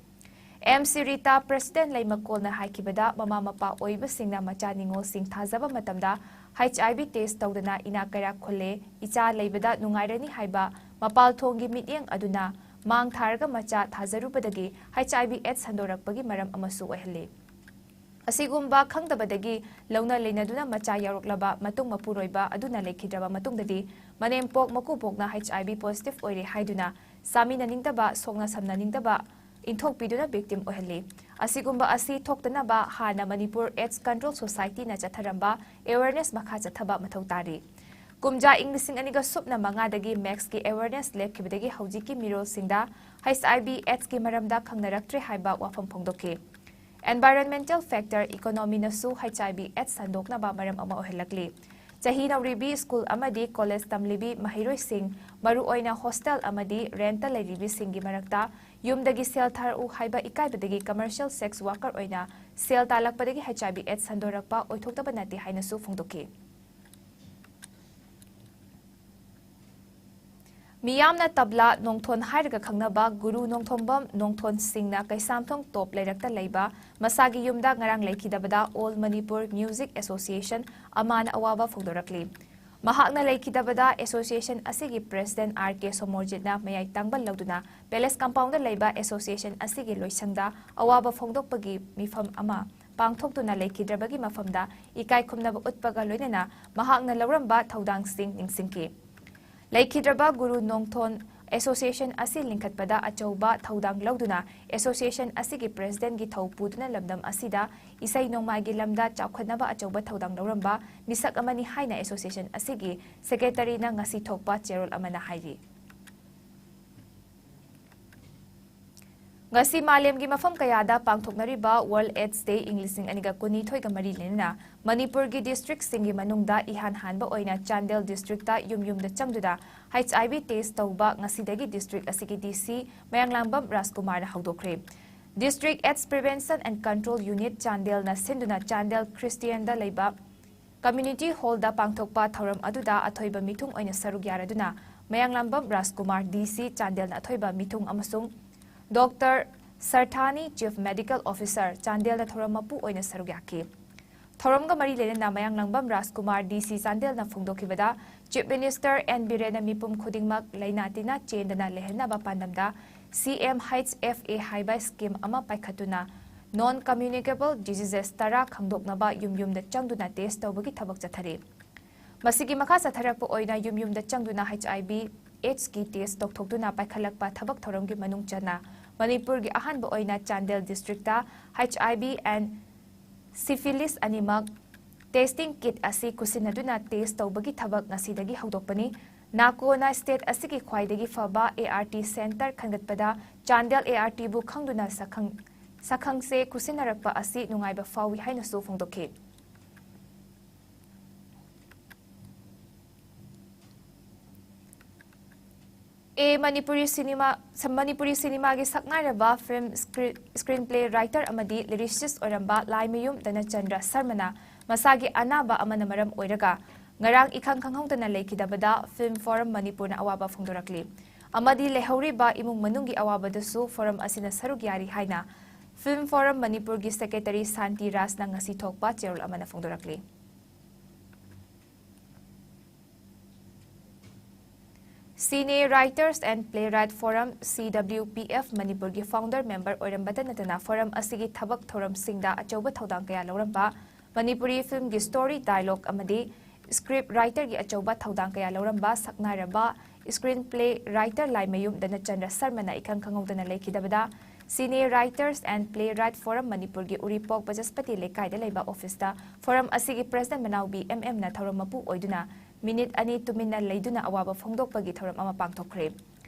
ꯑꯦꯝ ꯁꯤ ꯔꯤꯇꯥ, President ꯂꯩꯃꯀꯣꯜꯅ ꯍꯥꯏꯈꯤꯕꯗ, ꯃꯃꯥ ꯃꯄꯥ ꯑꯣꯏꯕꯁꯤꯡꯅ ꯃꯆꯥ ꯅꯤꯉꯣꯜꯁꯤꯡ ꯊꯥꯖꯕ ꯃꯇꯝꯗ ꯍꯩꯆ ꯑꯥꯏ ꯚꯤ test ꯇꯧꯗꯅ ꯏꯅꯥꯛ ꯀꯩꯔꯥꯛ ꯈꯨꯜꯂꯦ, ꯏꯆꯥ ꯂꯩꯕꯗ ꯅꯨꯡꯉꯥꯏꯔꯅꯤ ꯍꯥꯏꯕ ꯃꯄꯥꯜ ꯊꯣꯡꯒꯤ ꯃꯤꯠꯌꯦꯡ ꯑꯗꯨꯅ ꯃꯥꯡ ꯊꯥꯔꯒ ꯃꯆꯥ ꯊꯥꯖꯔꯨꯕꯗꯒꯤ ꯍꯩꯆ ꯑꯥꯏ ꯚꯤ AIDS ꯁꯟꯗꯣꯔꯛꯄꯒꯤ ꯃꯔꯝ ꯑꯃꯁꯨ ꯑꯣꯏꯍꯜꯂꯤ꯫ ꯑꯁꯤꯒꯨꯝꯕ ꯈꯪꯗꯕꯗꯒꯤ ꯂꯧꯅ ꯂꯩꯅꯗꯨꯅ ꯃꯆꯥ ꯌꯥꯎꯔꯛꯂꯕ ꯃꯇꯨꯡ ꯃꯄꯨꯔꯣꯏꯕ ꯑꯗꯨꯅ ꯂꯩꯈꯤꯗ꯭ꯔꯕ ꯃꯇꯨꯡꯗꯗꯤ ꯃꯅꯦꯝꯄꯣꯛ ꯃꯀꯨꯕꯣꯛꯅ ꯍꯩꯆ ꯑꯥꯏ ꯚꯤ positive ꯑꯣꯏꯔꯦ ꯍꯥꯏꯗꯨꯅ ꯆꯥꯃꯤꯟꯅꯅꯤꯡꯗꯕ, ꯁꯣꯛꯅ ꯁꯝꯅꯅꯤꯡꯗꯕ ꯏꯟꯊꯣꯛꯄꯤꯗꯨꯅ victim ꯑꯣꯏꯍꯜꯂꯤ꯫ ꯑꯁꯤꯒꯨꯝꯕ ꯑꯁꯤ ꯊꯣꯛꯇꯅꯕ ꯍꯥꯟꯅ ꯃꯅꯤꯄꯨꯔ AIDS Control Societyꯅ ꯆꯠꯊꯔꯝꯕ awareness ꯃꯈꯥ ꯆꯠꯊꯕ ꯃꯊꯧ ꯇꯥꯔꯤ꯫ ꯀꯨꯝꯖꯥ ꯏꯪ ꯂꯤꯁꯤꯡ ꯑꯅꯤꯒ ꯁꯨꯞꯅ ꯃꯉꯥꯗꯒꯤ ꯃꯦꯛꯁꯀꯤ awareness ꯂꯦꯞꯈꯤꯕꯗꯒꯤ ꯍꯧꯖꯤꯛꯀꯤ ꯃꯤꯔꯣꯜꯁꯤꯡꯗ ꯍꯩꯆ ꯑꯥꯏ ꯚꯤ AIDSꯀꯤ ꯃꯔꯝꯗ ꯈꯪꯅꯔꯛꯇ꯭ꯔꯦ ꯍꯥꯏꯕ ꯋꯥꯐꯝ ꯐꯣꯡꯗꯣꯛꯈꯤ꯫ Environmental factor, economyꯅꯁꯨ ꯍꯩꯆ ꯑꯥꯏ ꯚꯤ AIDS ꯁꯟꯗꯣꯛꯅꯕ ꯃꯔꯝ ꯑꯃ ꯑꯣꯏꯍꯜꯂꯛꯂꯤ꯫ ꯆꯍꯤ ꯅꯧꯔꯤꯕꯤ ꯁ꯭ꯀꯨꯜ ꯑꯃꯗꯤ ꯀꯣꯂꯦꯖ ꯇꯝꯂꯤꯕꯤ ꯃꯍꯩꯔꯣꯏꯁꯤꯡ, ꯃꯔꯨꯑꯣꯏꯅ ꯍꯣꯁꯇꯦꯜ ꯑꯃꯗꯤ ꯔꯦꯟꯠꯇ ꯂꯩꯔꯤꯕꯤꯁꯤꯡꯒꯤ ꯃꯔꯛꯇ ꯌꯨꯝꯗꯒꯤ ꯁꯦꯜ ꯊꯥꯔꯛꯎ ꯍꯥꯏꯕ ꯏꯀꯥꯏꯕꯗꯒꯤ commercial sex worker ꯑꯣꯏꯅ ꯁꯦꯜ ꯇꯥꯜꯂꯛꯄꯗꯒꯤ ꯍꯩꯆ ꯑꯥꯏ ꯚꯤ AIDS ꯁꯟꯗꯣꯔꯛꯄ ꯑꯣꯏꯊꯣꯛꯇꯕ ꯅꯠꯇꯦ ꯍꯥꯏꯅꯁꯨ ꯐꯣꯡꯗꯣꯛꯈꯤ꯫ ꯃꯤꯌꯥꯝꯅ ꯇꯕ꯭ꯂꯥ ꯅꯣꯡꯊꯣꯟ ꯍꯥꯏꯔꯒ ꯈꯪꯅꯕ ꯒꯨꯔꯨ ꯅꯣꯡꯊꯣꯝꯕꯝ ꯅꯣꯡꯊꯣꯟ ꯁꯤꯡꯅ ꯀꯩꯁꯥꯝꯊꯣꯡ ꯇꯣꯞ ꯂꯩꯔꯛꯇ ꯂꯩꯕ ꯃꯁꯥꯒꯤ ꯌꯨꯝꯗ ꯉꯔꯥꯡ ꯂꯩꯈꯤꯗꯕꯗ All Manipur Music Association, ꯑꯃꯥꯅ ꯑꯋꯥꯕ ꯐꯣꯡꯗꯣꯔꯛꯂꯤ꯫ ꯃꯍꯥꯛꯅ ꯂꯩꯈꯤꯗꯕꯗ association ꯑꯁꯤꯒꯤ president ꯑꯥꯔ ꯀꯦ ꯁꯣꯃꯣꯔꯖꯤꯠꯅ ꯃꯌꯥꯏ ꯇꯥꯡꯕ ꯂꯧꯗꯨꯅ palace compoundꯗ ꯂꯩꯕ association ꯑꯁꯤꯒꯤ ꯂꯣꯏꯁꯪꯗ ꯑꯋꯥꯕ ꯐꯣꯡꯗꯣꯛꯄꯒꯤ ꯃꯤꯐꯝ ꯑꯃ ꯄꯥꯡꯊꯣꯛꯇꯨꯅ ꯂꯩꯈꯤꯗ꯭ꯔꯕꯒꯤ ꯃꯐꯝꯗ ꯏꯀꯥꯏ ꯈꯨꯝꯅꯕ ꯎꯠꯄꯒ ꯂꯣꯏꯅꯅ ꯃꯍꯥꯛꯅ ꯂꯧꯔꯝꯕ ꯊꯧꯗꯥꯡꯁꯤꯡ ꯅꯤꯡꯁꯤꯡꯈꯤ꯫ ꯂꯩꯈꯤꯗ꯭ꯔꯕ ꯒꯨꯔꯨ ꯅꯣꯡꯊꯣꯟ association ꯑꯁꯤ ꯂꯤꯡꯈꯠꯄꯗ ꯑꯆꯧꯕ ꯊꯧꯗꯥꯡ ꯂꯧꯗꯨꯅ association ꯑꯁꯤꯒꯤ presidentꯒꯤ ꯊꯧ ꯄꯨꯗꯨꯅ ꯂꯝꯗꯝ ꯑꯁꯤꯗ ꯏꯁꯩ ꯅꯣꯡꯃꯥꯏꯒꯤ ꯂꯝꯗ ꯆꯥꯎꯈꯠꯅꯕ ꯑꯆꯧꯕ ꯊꯧꯗꯥꯡ ꯂꯧꯔꯝꯕ ꯃꯤꯁꯛ ꯑꯃꯅꯤ ꯍꯥꯏꯅ association ꯑꯁꯤꯒꯤ secretaryꯅ ꯉꯁꯤ ꯊꯣꯛꯄ ꯆꯦꯔꯣꯜ ꯑꯃꯅ ꯍꯥꯏꯔꯤ꯫ ꯉꯁꯤ ꯃꯥꯂꯦꯝꯒꯤ ꯃꯐꯝ ꯀꯌꯥꯗ ꯄꯥꯡꯊꯣꯛꯅꯔꯤꯕ World AIDS Day ꯏꯪ ꯂꯤꯁꯤꯡ ꯑꯅꯤꯒ ꯀꯨꯟꯅꯤꯊꯣꯏꯒ ꯃꯔꯤ ꯂꯣꯏꯅꯅ ꯃꯅꯤꯄꯨꯔꯒꯤ districtꯁꯤꯡꯒꯤ ꯃꯅꯨꯡꯗ ꯏꯍꯥꯟ ꯍꯥꯟꯕ ꯑꯣꯏꯅ ꯆꯥꯟꯗꯦꯜ districtꯇ ꯌꯨꯝ ꯌꯨꯝꯗ ꯆꯪꯗꯨꯅ ꯍꯩꯆ ꯑꯥꯏ ꯚꯤ test ꯇꯧꯕ ꯉꯁꯤꯗꯒꯤ district ꯑꯁꯤꯒꯤ ꯗꯤ ꯁꯤ ꯃꯌꯥꯡꯂꯥꯡꯕꯝ ꯔꯥꯖꯀꯨꯃꯥꯔꯅ ꯍꯧꯗꯣꯛꯈ꯭ꯔꯦ꯫ District AIDS Prevention and Control Unit ꯆꯥꯟꯗꯦꯜꯅ ꯁꯤꯟꯗꯨꯅ ꯆꯥꯟꯗꯦꯜ ꯈ꯭ꯔꯤꯁꯇꯤꯌꯥꯟꯗ ꯂꯩꯕ Community Hallꯗ ꯄꯥꯡꯊꯣꯛꯄ ꯊꯧꯔꯝ ꯑꯗꯨꯗ ꯑꯊꯣꯏꯕ ꯃꯤꯊꯨꯡ ꯑꯣꯏꯅ ꯁꯔꯨꯛ ꯌꯥꯔꯗꯨꯅ ꯃꯌꯥꯡꯂꯥꯡꯕꯝ ꯔꯥꯖꯀꯨꯃꯥꯔ, ꯗꯤ ꯁꯤ ꯆꯥꯟꯗꯦꯜꯅ ꯑꯊꯣꯏꯕ ꯃꯤꯊꯨꯡ ꯑꯃꯁꯨꯡ ꯗꯣꯛꯇꯔ ꯁꯔꯊꯥꯅꯤ, Chief Medical Officer ꯆꯥꯟꯗꯦꯜꯅ ꯊꯧꯔꯝ ꯃꯄꯨ ꯑꯣꯏꯅ ꯁꯔꯨꯛ ꯌꯥꯈꯤ꯫ ꯊꯧꯔꯝꯒ ꯃꯔꯤ ꯂꯩꯅꯅ ꯃꯌꯥꯡꯂꯥꯡꯕꯝ ꯔꯥꯖꯀꯨꯃꯥꯔ, ꯗꯤ ꯁꯤ ꯆꯥꯟꯗꯦꯜꯅ ꯐꯣꯡꯗꯣꯛꯈꯤꯕꯗ, Chief Minister ꯑꯦꯟ ꯕꯤꯔꯦꯟꯅ ꯃꯤꯄꯨꯝ ꯈꯨꯗꯤꯡꯃꯛ ꯂꯥꯏꯅꯥ ꯇꯤꯟꯅꯥ ꯆꯦꯟꯗꯅ ꯂꯩꯍꯟꯅꯕ ꯄꯥꯟꯗꯝꯗ ꯁꯤ ꯑꯦꯝ ꯍꯩꯆ ꯑꯦꯐ ꯑꯦ ꯍꯥꯏꯕ scheme ꯑꯃ ꯄꯥꯏꯈꯠꯇꯨꯅ non communicable diseases ꯇꯔꯥ ꯈꯪꯗꯣꯛꯅꯕ ꯌꯨꯝ ꯌꯨꯝꯗ ꯆꯪꯗꯨꯅ test ꯇꯧꯕꯒꯤ ꯊꯕꯛ ꯆꯠꯊꯔꯤ꯫ ꯃꯁꯤꯒꯤ ꯃꯈꯥ ꯆꯠꯊꯔꯛꯄ ꯑꯣꯏꯅ ꯌꯨꯝ ꯌꯨꯝꯗ ꯆꯪꯗꯨꯅ ꯍꯩꯆ ꯑꯥꯏ ꯚꯤ ꯑꯦꯗꯁꯀꯤ test ꯇꯧꯊꯣꯛꯇꯨꯅ ꯄꯥꯏꯈꯠꯂꯛꯄ ꯊꯕꯛ ꯊꯧꯔꯝꯒꯤ ꯃꯅꯨꯡ ꯆꯟꯅ ꯃꯅꯤꯄꯨꯔꯒꯤ ꯑꯍꯥꯟꯕ ꯑꯣꯏꯅ Chandel districtꯇ H I V and syphilis ꯑꯅꯤꯃꯛ testing kit ꯑꯁꯤ ꯈꯨꯠꯁꯤꯟꯅꯗꯨꯅ test ꯇꯧꯕꯒꯤ ꯊꯕꯛ ꯉꯁꯤꯗꯒꯤ ꯍꯧꯗꯣꯛꯄꯅꯤ꯫ ꯅꯥꯀꯣꯅ state ꯑꯁꯤꯒꯤ ꯈ꯭ꯋꯥꯏꯗꯒꯤ ꯐꯕ A R T center ꯈꯟꯒꯠꯄꯗ Chandel A R Tꯕꯨ ꯈꯪꯗꯨꯅ ꯁꯛꯈꯪ-, ꯁꯛꯈꯪꯁꯦ ꯈꯨꯠꯁꯤꯟꯅꯔꯛꯄ ꯑꯁꯤ ꯅꯨꯡꯉꯥꯏꯕ ꯐꯥꯎꯏ ꯍꯥꯏꯅꯁꯨ ꯐꯣꯡꯗꯣꯛꯈꯤ꯫ ꯑꯦ ꯃꯅꯤꯄꯨꯔꯤ ꯁꯤꯅꯦꯃꯥ, ꯁ-, ꯃꯅꯤꯄꯨꯔꯤ ꯁꯤꯅꯦꯃꯥꯒꯤ ꯁꯛꯅꯥꯏꯔꯕ film scre-, screenplay writer ꯑꯃꯗꯤ lyricist ꯑꯣꯏꯔꯝꯕ ꯂꯥꯏꯃꯌꯨꯝ ꯙꯅꯆꯟꯗ꯭ꯔ ꯁꯔꯃꯅ ꯃꯁꯥꯒꯤ ꯑꯅꯥꯕ ꯑꯃꯅ ꯃꯔꯝ ꯑꯣꯏꯔꯒ ꯉꯔꯥꯡ ꯏꯈꯪ ꯈꯪꯍꯧꯗꯅ ꯂꯩꯈꯤꯗꯕꯗ Film Forum ꯃꯅꯤꯄꯨꯔꯅ ꯑꯋꯥꯕ ꯐꯣꯡꯗꯣꯔꯛꯂꯤ ꯑꯃꯗꯤ ꯂꯩꯍꯧꯔꯤꯕ ꯏꯃꯨꯡ ꯃꯅꯨꯡꯒꯤ ꯑꯋꯥꯕꯗꯁꯨ forum ꯑꯁꯤꯅ ꯁꯔꯨꯛ ꯌꯥꯔꯤ ꯍꯥꯏꯅ Film Forum ꯃꯅꯤꯄꯨꯔꯒꯤ secretary ꯁꯥꯟꯇꯤ ꯔꯥꯖꯅ ꯉꯁꯤ ꯊꯣꯛꯄ ꯆꯦꯔꯣꯜ ꯑꯃꯅ ꯐꯣꯡꯗꯣꯔꯛꯂꯤ꯫ Cine Writers and Playwright Forum, C W P F, ꯃꯅꯤꯄꯨꯔꯒꯤ founder member ꯑꯣꯏꯔꯝꯕꯇ ꯅꯠꯇꯅ forum ꯑꯁꯤꯒꯤ ꯊꯕꯛ ꯊꯧꯔꯝꯁꯤꯡꯗ ꯑꯆꯧꯕ ꯊꯧꯗꯥꯡ ꯀꯌꯥ ꯂꯧꯔꯝꯕ, ꯃꯅꯤꯄꯨꯔꯤ filmꯒꯤ story, dialogue ꯑꯃꯗꯤ script writerꯒꯤ ꯑꯆꯧꯕ ꯊꯧꯗꯥꯡ ꯀꯌꯥ ꯂꯧꯔꯝꯕ ꯁꯛꯅꯥꯏꯔꯕ screenplay writer ꯂꯥꯏꯃꯌꯨꯝ ꯙꯅꯆꯟꯗ꯭ꯔ ꯁꯔꯃꯅ ꯏꯈꯪ ꯈꯪꯍꯧꯗꯅ ꯂꯩꯈꯤꯗꯕꯗ, Cine Writers and Playwright Forum ꯃꯅꯤꯄꯨꯔꯒꯤ ꯎꯔꯤꯄꯣꯛ ꯕꯆꯁꯄꯇꯤ ꯂꯩꯀꯥꯏꯗ ꯂꯩꯕ officeꯇ forum ꯑꯁꯤꯒꯤ president ꯃꯅꯥꯎꯕꯤ M M ꯅ ꯊꯧꯔꯝ ꯃꯄꯨ ꯑꯣꯏꯗꯨꯅ minute ꯑꯅꯤ ꯇꯨꯃꯤꯟꯅ ꯂꯩꯗꯨꯅ ꯑꯋꯥꯕ ꯐꯣꯡꯗꯣꯛꯄꯒꯤ ꯊꯧꯔꯝ ꯑꯃ ꯄꯥꯡꯊꯣꯛꯈ꯭ꯔꯦ꯫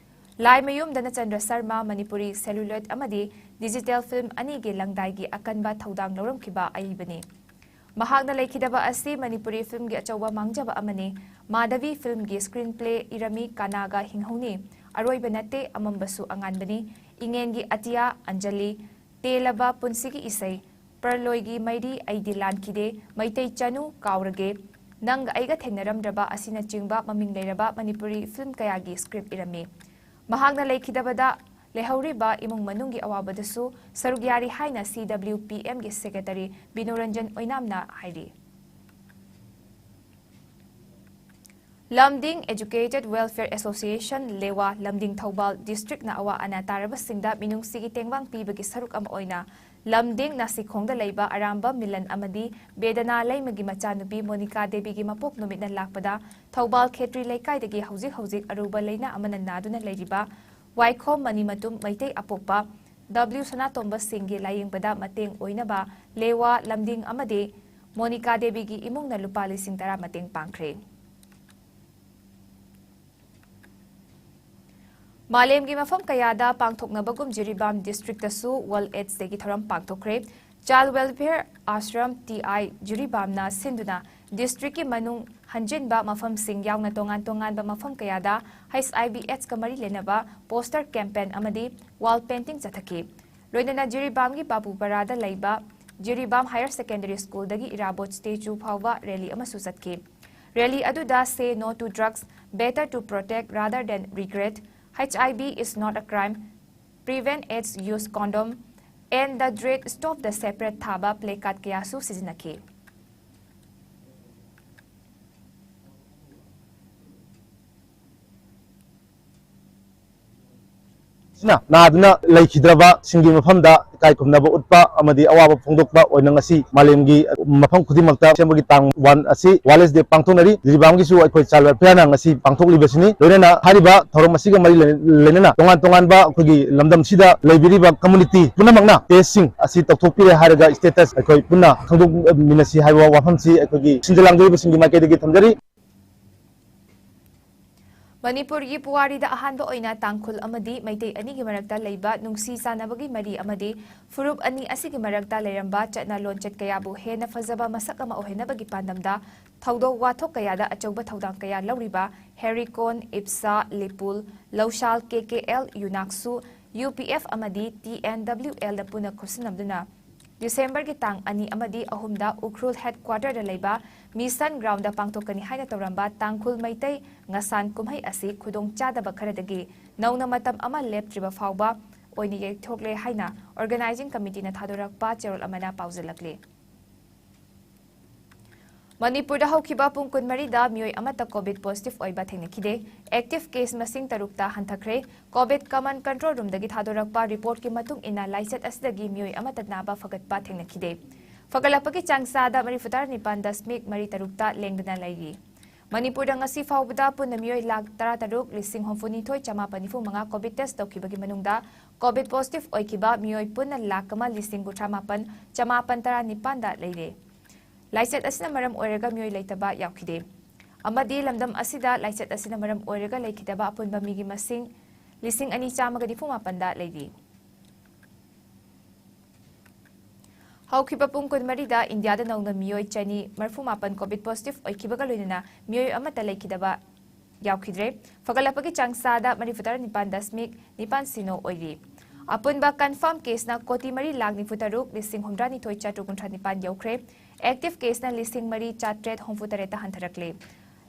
ꯂꯥꯏꯃꯌꯨꯝ ꯙꯅꯆꯟꯗ꯭ꯔ ꯁꯔꯃ ꯃꯅꯤꯄꯨꯔꯤ celluloid ꯑꯃꯗꯤ digital film ꯑꯅꯤꯒꯤ ꯂꯪꯗꯥꯏꯒꯤ ꯑꯀꯟꯕ ꯊꯧꯗꯥꯡ ꯂꯧꯔꯝꯈꯤꯕ ꯑꯏꯕꯅꯤ꯫ ꯃꯍꯥꯛꯅ ꯂꯩꯈꯤꯗꯕ ꯑꯁꯤ ꯃꯅꯤꯄꯨꯔꯤ filmꯒꯤ ꯑꯆꯧꯕ ꯃꯥꯡꯖꯕ ꯑꯃꯅꯤ꯫ ꯃꯥꯙꯕꯤ filmꯒꯤ screenplay ꯏꯔꯝꯃꯤ ꯀꯅꯥꯒ ꯍꯤꯡꯍꯧꯅꯤ, ꯑꯔꯣꯏꯕ ꯅꯠꯇꯦ, ꯑꯃꯝꯕꯁꯨ ꯑꯉꯥꯟꯕꯅꯤ, ꯏꯉꯦꯟꯒꯤ ꯑꯇꯤꯌꯥ, ꯑꯟꯖꯂꯤ, ꯇꯦꯜꯂꯕ ꯄꯨꯟꯁꯤꯒꯤ ꯏꯁꯩ, ꯄ꯭ꯔꯂꯣꯏꯒꯤ ꯃꯩꯔꯤ, ꯑꯩꯗꯤ ꯂꯥꯟꯈꯤꯗꯦ, ꯃꯩꯇꯩ ꯆꯅꯨ, ꯀꯥꯎꯔꯒꯦ, ꯅꯪꯒ ꯑꯩꯒ ꯊꯦꯡꯅꯔꯝꯗ꯭ꯔꯕ ꯑꯁꯤꯅꯆꯤꯡꯕ ꯃꯃꯤꯡ ꯂꯩꯔꯕ ꯃꯅꯤꯄꯨꯔꯤ ꯐꯤꯜꯝ ꯀꯌꯥꯒꯤ ꯁ꯭ꯀ꯭ꯔꯤꯞ ꯏꯔꯝꯃꯤ꯫ ꯃꯍꯥꯛꯅ ꯂꯩꯈꯤꯗꯕꯗ ꯂꯩꯍꯧꯔꯤꯕ ꯏꯃꯨꯡ ꯃꯅꯨꯡꯒꯤ ꯑꯋꯥꯕꯗꯁꯨ ꯁꯔꯨꯛ ꯌꯥꯔꯤ ꯍꯥꯏꯅ ꯁꯤ ꯗꯕ꯭ꯂꯤꯌꯨ ꯄꯤ ꯑꯦꯝꯒꯤ ꯁꯦꯀ꯭ꯔꯦꯇꯔꯤ ꯕꯤꯅꯨ ꯔꯟꯖꯟ ꯑꯣꯏꯅꯥꯝꯅ ꯍꯥꯏꯔꯤ꯫ ꯂꯝꯗꯤꯡ Educated Welfare Association, ꯂꯦꯋꯥ, ꯂꯝꯗꯤꯡ ꯊꯧꯕꯥꯜ ꯗꯤꯁꯇ꯭ꯔꯤꯛꯅ ꯑꯋꯥ ꯑꯅꯥ ꯇꯥꯔꯕꯁꯤꯡꯗ ꯃꯤꯅꯨꯡꯁꯤꯒꯤ ꯇꯦꯡꯕꯥꯡ ꯄꯤꯕꯒꯤ ꯁꯔꯨꯛ ꯑꯃ ꯑꯣꯏꯅ ꯂꯝꯗꯤꯡ ꯅꯥꯁꯤꯈꯣꯡꯗ ꯂꯩꯕ ꯑꯔꯥꯝꯕ ꯃꯤꯂꯟ ꯑꯃꯗꯤ ꯕꯦꯗꯅꯥ ꯂꯩꯃꯒꯤ ꯃꯆꯥꯅꯨꯄꯤ ꯃꯣꯅꯤꯀꯥ ꯗꯦꯕꯤꯒꯤ ꯃꯄꯣꯛ ꯅꯨꯃꯤꯠꯅ ꯂꯥꯛꯄꯗ ꯊꯧꯕꯥꯜ ꯈꯦꯇ꯭ꯔꯤ ꯂꯩꯀꯥꯏꯗꯒꯤ ꯍꯧꯖꯤꯛ ꯍꯧꯖꯤꯛ ꯑꯔꯨꯕ ꯂꯩꯅꯥ ꯑꯃꯅ ꯅꯥꯗꯨꯅ ꯂꯩꯔꯤꯕ ꯋꯥꯏꯈꯣꯝ ꯃꯅꯤꯃꯇꯨꯝ ꯃꯩꯇꯩ ꯑꯄꯣꯛꯄ ꯗꯕ꯭ꯂꯤꯌꯨ ꯁꯅꯥꯇꯣꯝꯕ ꯁꯤꯡꯒꯤ ꯂꯥꯌꯦꯡꯕꯗ ꯃꯇꯦꯡ ꯑꯣꯏꯅꯕ ꯂꯦꯋꯥ ꯂꯝꯗꯤꯡ ꯑꯃꯗꯤ ꯃꯣꯅꯤꯀꯥ ꯗꯦꯕꯤꯒꯤ ꯏꯃꯨꯡꯅ ꯂꯨꯄꯥ ꯂꯤꯁꯤꯡ ꯇꯔꯥ ꯃꯇꯦꯡ ꯄꯥꯡꯈ꯭ꯔꯦ꯫ ꯃꯥꯂꯦꯝꯒꯤ ꯃꯐꯝ ꯀꯌꯥꯗ ꯄꯥꯡꯊꯣꯛꯅꯕꯒꯨꯝ ꯖꯤꯔꯤꯕꯥꯝ ꯗꯤꯁꯇ꯭ꯔꯤꯛꯇꯁꯨ ꯋꯥꯔꯜ ꯑꯦꯗꯁ ꯗꯦꯒꯤ ꯊꯧꯔꯝ ꯄꯥꯡꯊꯣꯛꯈ꯭ꯔꯦ꯫ ꯆꯥꯏꯜ ꯋꯦꯜꯐꯤꯌꯔ ꯑꯥꯁ꯭ꯔꯝ ꯇꯤ ꯑꯥꯏ ꯖꯤꯔꯤꯕꯥꯝꯅ ꯁꯤꯟꯗꯨꯅ ꯗꯤꯁꯇ꯭ꯔꯤꯛꯀꯤ ꯃꯅꯨꯡ ꯍꯟꯖꯤꯟꯕ ꯃꯐꯝꯁꯤꯡ ꯌꯥꯎꯅ ꯇꯣꯉꯥꯟ ꯇꯣꯉꯥꯟꯕ ꯃꯐꯝ ꯀꯌꯥꯗ ꯍꯩꯆ ꯑꯥꯏ ꯚꯤ ꯑꯦꯗꯁꯀ ꯃꯔꯤ ꯂꯩꯅꯕ ꯄꯣꯁꯇꯔ ꯀꯦꯝꯄꯦꯟ ꯑꯃꯗꯤ ꯋꯥꯜ ꯄꯦꯟꯇꯤꯡ ꯆꯠꯊꯈꯤ꯫ ꯂꯣꯏꯅꯅ ꯖꯤꯔꯤꯕꯥꯝꯒꯤ ꯕꯥꯕꯨꯄꯔꯥꯗ ꯂꯩꯕ ꯖꯤꯔꯤꯕꯥꯝ ꯍꯥꯌꯔ ꯁꯦꯀꯦꯟꯗꯔꯤ ꯁ꯭ꯀꯨꯜꯗꯒꯤ ꯏꯔꯥꯕꯣꯠ ꯁ꯭ꯇꯦꯆꯨ ꯐꯥꯎꯕ ꯔꯦꯂꯤ ꯑꯃꯁꯨ ꯆꯠꯈꯤ꯫ ꯔꯦꯂꯤ ꯑꯗꯨꯗ Say no to drugs, better to protect rather than regret, H I V is not a crime, Prevent AIDS, Use condom, and the drug, Stop the separate ꯊꯥꯕ play card ꯀꯌꯥꯁꯨ ꯁꯤꯖꯤꯟꯅꯈꯤ꯫ ꯁꯤꯅ ꯅꯥꯗꯨꯅ ꯂꯩꯈꯤꯗ꯭ꯔꯕꯁꯤꯡꯒꯤ ꯃꯐꯝꯗ ꯏꯀꯥꯏ ꯈꯨꯝꯅꯕ ꯎꯠꯄ ꯑꯃꯗꯤ ꯑꯋꯥꯕ ꯐꯣꯡꯗꯣꯛꯄ ꯑꯣꯏꯅ ꯉꯁꯤ ꯃꯥꯂꯦꯝꯒꯤ ꯃꯐꯝ ꯈꯨꯗꯤꯡꯃꯛꯇ ꯗꯤꯁꯦꯝꯕꯔꯒꯤ ꯇꯥꯡ ꯋꯥꯟ ꯑꯁꯤ ꯋꯥꯔꯜ ꯑꯦꯗꯁ ꯗꯦ ꯄꯥꯡꯊꯣꯛꯅꯔꯤ꯫ ꯖꯤꯔꯤꯕꯥꯝꯒꯤꯁꯨ ꯑꯩꯈꯣꯏ ꯆꯥꯏꯜ ꯋꯦꯜꯐꯤꯌꯔꯅ ꯉꯁꯤ ꯄꯥꯡꯊꯣꯛꯂꯤꯕꯁꯤꯅꯤ꯫ ꯂꯣꯏꯅꯅ ꯍꯥꯏꯔꯤꯕ ꯊꯧꯔꯝ ꯑꯁꯤꯒ ꯃꯔꯤ ꯂꯩ-, ꯂꯩꯅꯅ ꯇꯣꯉꯥꯟ ꯇꯣꯉꯥꯟꯕ ꯑꯩꯈꯣꯏꯒꯤ ꯂꯝꯗꯝꯁꯤꯗ ꯂꯩꯕꯤꯔꯤꯕ ꯀꯝꯃꯨꯅꯤꯇꯤ ꯄꯨꯝꯅꯃꯛꯅ ꯇꯦꯁꯁꯤꯡ ꯑꯁꯤ ꯇꯧꯊꯣꯛꯄꯤꯔꯦ ꯍꯥꯏꯔꯒ ꯁ꯭ꯇꯦꯇꯁ ꯑꯩꯈꯣꯏ ꯄꯨꯟꯅ ꯈꯪꯗꯣꯛꯃꯤꯟꯅꯁꯤ ꯍꯥꯏꯕ ꯋꯥꯐꯝꯁꯤ ꯑꯩꯈꯣꯏꯒꯤ ꯁꯤꯟꯖ ꯂꯥꯡꯖꯔꯤꯕꯁꯤꯡꯒꯤ ꯃꯥꯏꯀꯩꯗꯒꯤ ꯊꯝꯖꯔꯤ꯫ ꯃꯅꯤꯄꯨꯔꯒꯤ ꯄꯨꯋꯥꯔꯤꯗ ꯑꯍꯥꯟꯕ ꯑꯣꯏꯅ ꯇꯥꯡꯈꯨꯜ ꯑꯃꯗꯤ ꯃꯩꯇꯩ ꯑꯅꯤꯒꯤ ꯃꯔꯛꯇ ꯂꯩꯕ ꯅꯨꯡꯁꯤ ꯆꯥꯟꯅꯕꯒꯤ ꯃꯔꯤ ꯑꯃꯗꯤ ꯐꯨꯔꯨꯞ ꯑꯅꯤ ꯑꯁꯤꯒꯤ ꯃꯔꯛꯇ ꯂꯩꯔꯝꯕ ꯆꯠꯅ ꯂꯣꯟꯆꯠ ꯀꯌꯥꯕꯨ ꯍꯦꯟꯅ ꯐꯖꯕ ꯃꯁꯛ ꯑꯃ ꯑꯣꯏꯍꯟꯅꯕꯒꯤ ꯄꯥꯟꯗꯝꯗ ꯊꯧꯗꯣꯛ ꯋꯥꯊꯣꯛ ꯀꯌꯥꯗ ꯑꯆꯧꯕ ꯊꯧꯗꯥꯡ ꯀꯌꯥ ꯂꯧꯔꯤꯕ ꯍꯦꯔꯤꯀꯣꯟ, ꯏꯞꯁꯥ, ꯂꯤꯄꯨꯜ, ꯂꯧꯁꯥꯜ, ꯀꯦ ꯀꯦ ꯑꯦꯜ, ꯌꯨꯅꯥꯛꯁꯨ, UPF ꯑꯃꯗꯤ TNWLꯗ ꯄꯨꯟꯅ ꯈꯨꯠꯁꯝꯅꯗꯨꯅ ꯗꯤꯁꯦꯝꯕꯔꯒꯤ ꯇꯥꯡ ꯑꯅꯤ ꯑꯃꯗꯤ ꯑꯍꯨꯝꯗ ꯎꯈ꯭ꯔꯨꯜ headquarterꯗ ꯂꯩꯕ ꯃꯤꯁꯟ groundꯗ ꯄꯥꯡꯊꯣꯛꯀꯅꯤ ꯍꯥꯏꯅ ꯇꯧꯔꯝꯕ ꯇꯥꯡꯈꯨꯜ ꯃꯩꯇꯩ ꯉꯁꯥꯟ ꯀꯨꯝꯍꯩ ꯑꯁꯤ ꯈꯨꯗꯣꯡꯆꯥꯗꯕ ꯈꯔꯗꯒꯤ ꯅꯧꯅ ꯃꯇꯝ ꯑꯃ ꯂꯦꯞꯇ꯭ꯔꯤꯕ ꯐꯥꯎꯕ ꯑꯣꯏꯅ ꯌꯩꯊꯣꯛꯂꯦ ꯍꯥꯏꯅ organizing committeeꯅ ꯊꯥꯗꯣꯔꯛꯄ ꯆꯦꯔꯣꯜ ꯑꯃꯅ ꯄꯥꯎꯖꯦꯜꯂꯛꯂꯤ꯫ ꯃꯅꯤꯄꯨꯔꯗ ꯍꯧꯈꯤꯕ ꯄꯨꯡ ꯀꯨꯟꯃꯔꯤꯗ ꯃꯤꯑꯣꯏ ꯑꯃꯠꯇ COVID positive ꯑꯣꯏꯕ ꯊꯦꯡꯅꯈꯤꯗꯦ꯫ Active case ꯃꯁꯤꯡ ꯇꯔꯨꯛꯇ ꯍꯟꯊꯈ꯭ꯔꯦ꯫ COVID common control roomꯗꯒꯤ ꯊꯥꯗꯣꯔꯛꯄ reportꯀꯤ ꯃꯇꯨꯡ ꯏꯟꯅ ꯂꯥꯏꯆꯠ ꯑꯁꯤꯗꯒꯤ ꯃꯤꯑꯣꯏ ꯑꯃꯠꯇ ꯅꯥꯕ ꯐꯒꯠꯄ ꯊꯦꯡꯅꯈꯤꯗꯦ꯫ ꯐꯒꯠꯂꯛꯄꯒꯤ ꯆꯥꯡ ꯆꯥꯗ ꯃꯔꯤꯐꯨꯇꯔꯥ ꯅꯤꯄꯥꯟ ꯗꯁꯃꯤꯛ ꯃꯔꯤ ꯇꯔꯨꯛꯇ ꯂꯦꯡꯗꯅ ꯂꯩꯔꯤ꯫ ꯃꯅꯤꯄꯨꯔꯗ ꯉꯁꯤ ꯐꯥꯎꯕꯗ ꯄꯨꯟꯅ ꯃꯤꯑꯣꯏ ꯂꯥꯈ ꯇꯔꯥꯇꯔꯨꯛ ꯂꯤꯁꯤꯡ ꯍꯨꯝꯐꯨꯅꯤꯊꯣꯏ ꯆꯃꯥꯄꯟ ꯅꯤꯐꯨ ꯃꯉꯥ COVID test ꯇꯧꯈꯤꯕꯒꯤ ꯃꯅꯨꯡꯗ COVID positive ꯑꯣꯏꯈꯤꯕ ꯃꯤꯑꯣꯏ ꯄꯨꯟꯅ ꯂꯥꯈ ꯑꯃ ꯂꯤꯁꯤꯡ ꯀꯨꯟꯊ꯭ꯔꯥ ꯃꯥꯄꯟ ꯆꯃꯥꯄꯟ ꯇꯔꯥ ꯅꯤꯄꯥꯟꯗ ꯂꯩꯔꯦ꯫ ꯂꯥꯏꯆꯠ ꯑꯁꯤꯅ ꯃꯔꯝ ꯑꯣꯏꯔꯒ ꯃꯤꯑꯣꯏ ꯂꯩꯇꯕ ꯌꯥꯎꯈꯤꯗꯦ꯫ ꯑꯃꯗꯤ ꯂꯝꯗꯝ ꯑꯁꯤꯗ ꯂꯥꯏꯆꯠ ꯑꯁꯤꯅ ꯃꯔꯝ ꯑꯣꯏꯔꯒ ꯂꯩꯈꯤꯗꯕ ꯑꯄꯨꯟꯕ ꯃꯤꯒꯤ ꯃꯁꯤꯡ ꯂꯤꯁꯤꯡ ꯑꯅꯤ ꯆꯥꯝꯃꯒ ꯅꯤꯐꯨ ꯃꯥꯄꯟꯗ ꯂꯩꯔꯤ꯫ ꯍꯧꯈꯤꯕ ꯄꯨꯡ ꯀꯨꯟꯃꯔꯤꯗ ꯏꯟꯗꯤꯌꯥꯗ ꯅꯧꯅ ꯃꯤꯑꯣꯏ ꯆꯅꯤ ꯃꯔꯤꯐꯨ ꯃꯥꯄꯟ COVID positive ꯑꯣꯏꯈꯤꯕꯒ ꯂꯣꯏꯅꯅ ꯃꯤꯑꯣꯏ ꯑꯃꯠꯇ ꯂꯩꯈꯤꯗꯕ ꯌꯥꯎꯈꯤꯗ꯭ꯔꯦ꯫ ꯐꯒꯠꯂꯛꯄꯒꯤ ꯆꯥꯡ ꯆꯥꯗ ꯃꯔꯤꯐꯨꯇꯔꯥ ꯅꯤꯄꯥꯟ ꯗꯁꯃꯤꯛ ꯅꯤꯄꯥꯟ ꯁꯤꯅꯣ ꯑꯣꯏꯔꯤ꯫ ꯑꯄꯨꯟꯕ confirm caseꯅ ꯀꯣꯇꯤ ꯃꯔꯤ ꯂꯥꯈ ꯅꯤꯐꯨ ꯇꯔꯨꯛ ꯂꯤꯁꯤꯡ ꯍꯨꯝꯗ꯭ꯔꯥ ꯅꯤꯊꯣꯏ ꯆꯥꯇ꯭ꯔꯨꯛ ꯀꯨꯟꯊ꯭ꯔꯥ ꯅꯤꯄꯥꯟ ꯌꯧꯈ꯭ꯔꯦ꯫ Active caseꯅ ꯂꯤꯁꯤꯡ ꯃꯔꯤ ꯆꯥꯇ꯭ꯔꯦꯠ ꯍꯨꯝꯐꯨ ꯇꯔꯦꯠꯇ ꯍꯟꯊꯔꯛꯂꯦ꯫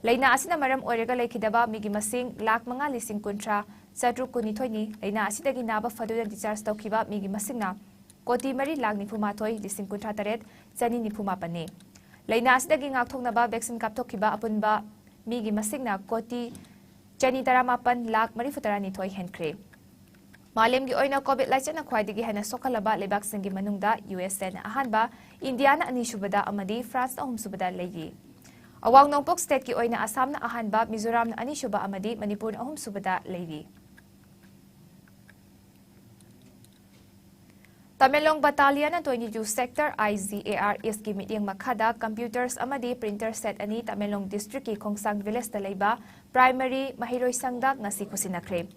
ꯂꯥꯏꯅꯥ ꯑꯁꯤꯅ ꯃꯔꯝ ꯑꯣꯏꯔꯒ ꯂꯩꯈꯤꯗꯕ ꯃꯤꯒꯤ ꯃꯁꯤꯡ ꯂꯥꯈ ꯃꯉꯥ ꯂꯤꯁꯤꯡ ꯀꯨꯟꯊ꯭ꯔꯥ ꯆꯥꯇ꯭ꯔꯨꯛ ꯀꯨꯟꯅꯤꯊꯣꯏꯅꯤ꯫ ꯂꯥꯏꯅꯥ ꯑꯁꯤꯗꯒꯤ ꯅꯥꯕ ꯐꯗꯨꯅ discharge ꯇꯧꯈꯤꯕ ꯃꯤꯒꯤ ꯃꯁꯤꯡꯅ ꯀꯣꯇꯤ ꯃꯔꯤ ꯂꯥꯈ ꯅꯤꯐꯨ ꯃꯥꯊꯣꯏ ꯂꯤꯁꯤꯡ ꯀꯨꯟꯊ꯭ꯔꯥ ꯇꯔꯦꯠ ꯆꯅꯤ ꯅꯤꯐꯨ ꯃꯥꯄꯟꯅꯤ꯫ ꯂꯥꯏꯅꯥ ꯑꯁꯤꯗꯒꯤ ꯉꯥꯛꯊꯣꯛꯅꯕ vaccine ꯀꯥꯞꯊꯣꯛꯈꯤꯕ ꯑꯄꯨꯟꯕ ꯃꯤꯒꯤ ꯃꯁꯤꯡꯅ ꯀꯣꯇꯤ ꯆꯅꯤ ꯇꯔꯥꯃꯥꯄꯟ ꯂꯥꯈ ꯃꯔꯤꯐꯨ ꯇꯔꯥꯅꯤꯊꯣꯏ ꯍꯦꯟꯈ꯭ꯔꯦ꯫ ꯃꯥꯂꯦꯝꯒꯤ ꯑꯣꯏꯅ COVID ꯂꯥꯏꯆꯠꯅ ꯈ꯭ꯋꯥꯏꯗꯒꯤ ꯍꯦꯟꯅ ꯁꯣꯛꯍꯜꯂꯕ ꯂꯩꯕꯥꯛꯁꯤꯡꯒꯤ ꯃꯅꯨꯡꯗ USAꯅ ꯑꯍꯥꯟꯕ, ꯏꯟꯗꯤꯌꯥꯅ ꯑꯅꯤꯁꯨꯕꯗ ꯑꯃꯗꯤ ꯐ꯭ꯔꯥꯟꯁꯅ ꯑꯍꯨꯝꯁꯨꯕꯗ ꯂꯩꯔꯤ꯫ ꯑꯋꯥꯡ ꯅꯣꯡꯄꯣꯛ stateꯀꯤ ꯑꯣꯏꯅ ꯑꯁꯥꯝꯅ ꯑꯍꯥꯟꯕ, ꯃꯤꯖꯣꯔꯥꯝꯅ ꯑꯅꯤꯁꯨꯕ ꯑꯃꯗꯤ ꯃꯅꯤꯄꯨꯔꯅ ꯑꯍꯨꯝꯁꯨꯕꯗ ꯂꯩꯔꯤ꯫ Tamenglong battalionꯅ twenty two sector IGAR Eastꯀꯤ ꯃꯤꯠꯌꯦꯡ ꯃꯈꯥꯗ computers ꯑꯃꯗꯤ printer set ꯑꯅꯤ ꯇꯃꯦꯡꯂꯣꯡ districtꯀꯤ ꯈꯣꯡꯁꯥꯡ villageꯇ ꯂꯩꯕ primary ꯃꯍꯩꯔꯣꯏꯁꯪꯗ ꯉꯁꯤ ꯈꯨꯠꯁꯤꯟꯅꯈ꯭ꯔꯦ꯫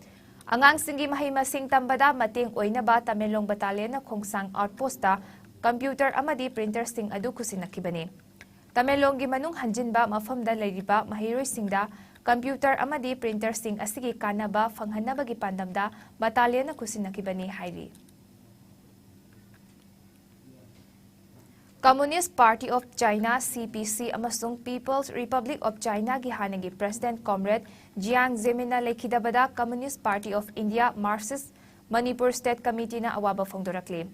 ꯑꯉꯥꯡꯁꯤꯡꯒꯤ ꯃꯍꯩ ꯃꯁꯤꯡ ꯇꯝꯕꯗ ꯃꯇꯦꯡ ꯑꯣꯏꯅꯕ ꯇꯃꯦꯡꯂꯣꯡ battalionꯅ ꯈꯣꯡꯁꯥꯡ outpostꯇ computer ꯑꯃꯗꯤ printerꯁꯤꯡ ꯑꯗꯨ ꯈꯨꯠꯁꯤꯟꯅꯈꯤꯕꯅꯤ꯫ ꯇꯃꯦꯡꯂꯣꯡꯒꯤ ꯃꯅꯨꯡ ꯍꯟꯖꯤꯟꯕ ꯃꯐꯝꯗ ꯂꯩꯔꯤꯕ ꯃꯍꯩꯔꯣꯏꯁꯤꯡꯗ ꯀꯝꯄ꯭ꯌꯨꯇꯔ ꯑꯃꯗꯤ ꯄ꯭ꯔꯤꯟꯇꯔꯁꯤꯡ ꯑꯁꯤꯒꯤ ꯀꯥꯟꯅꯕ ꯐꯪꯍꯟꯅꯕꯒꯤ ꯄꯥꯟꯗꯝꯗ ꯕꯇꯥꯂꯤꯌꯟꯅ ꯈꯨꯠꯁꯤꯟꯅꯈꯤꯕꯅꯤ ꯍꯥꯏꯔꯤ꯫ Communist Party of China, C P C, ꯑꯃꯁꯨꯡ People's Republic of Chinaꯒꯤ ꯍꯥꯟꯅꯒꯤ President Comrade Jiang Zeminꯅ ꯂꯩꯈꯤꯗꯕꯗ Communist Party of India, Marxist, Manipur State Committeeꯅ ꯑꯋꯥꯕ ꯐꯣꯡꯗꯣꯔꯛꯂꯤ꯫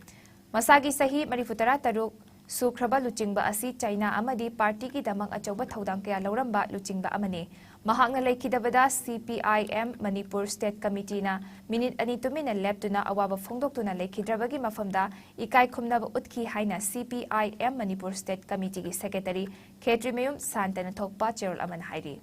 ꯃꯁꯥꯒꯤ ꯆꯍꯤ ꯃꯔꯤꯐꯨꯇꯔꯥ ꯇꯔꯨꯛ ꯁꯨꯈ꯭ꯔꯕ ꯂꯨꯆꯤꯡꯕ ꯑꯁꯤ ꯆꯥꯏꯅꯥ ꯑꯃꯗꯤ ꯄꯥꯔꯇꯤꯒꯤꯗꯃꯛ ꯑꯆꯧꯕ ꯊꯧꯗꯥꯡ ꯀꯌꯥ ꯂꯧꯔꯝꯕ ꯂꯨꯆꯤꯡꯕ ꯑꯃꯅꯤ꯫ ꯃꯍꯥꯛꯅ ꯂꯩꯈꯤꯗꯕꯗ C P I M Manipur State Committeeꯅ ꯃꯤꯅꯤꯠ ꯑꯅꯤ ꯇꯨꯃꯤꯟꯅ ꯂꯦꯞꯇꯨꯅ ꯑꯋꯥꯕ ꯐꯣꯡꯗꯣꯛꯇꯨꯅ ꯂꯩꯈꯤꯗ꯭ꯔꯕꯒꯤ ꯃꯐꯝꯗ ꯏꯀꯥꯏ ꯈꯨꯝꯅꯕ ꯎꯠꯈꯤ ꯍꯥꯏꯅ C P I M Manipur State Committeeꯒꯤ Secretary ꯈꯦꯇ꯭ꯔꯤꯃꯌꯨꯝ ꯁꯥꯟꯇꯅ ꯊꯣꯛꯄ ꯆꯦꯔꯣꯜ ꯑꯃꯅ ꯍꯥꯏꯔꯤ꯫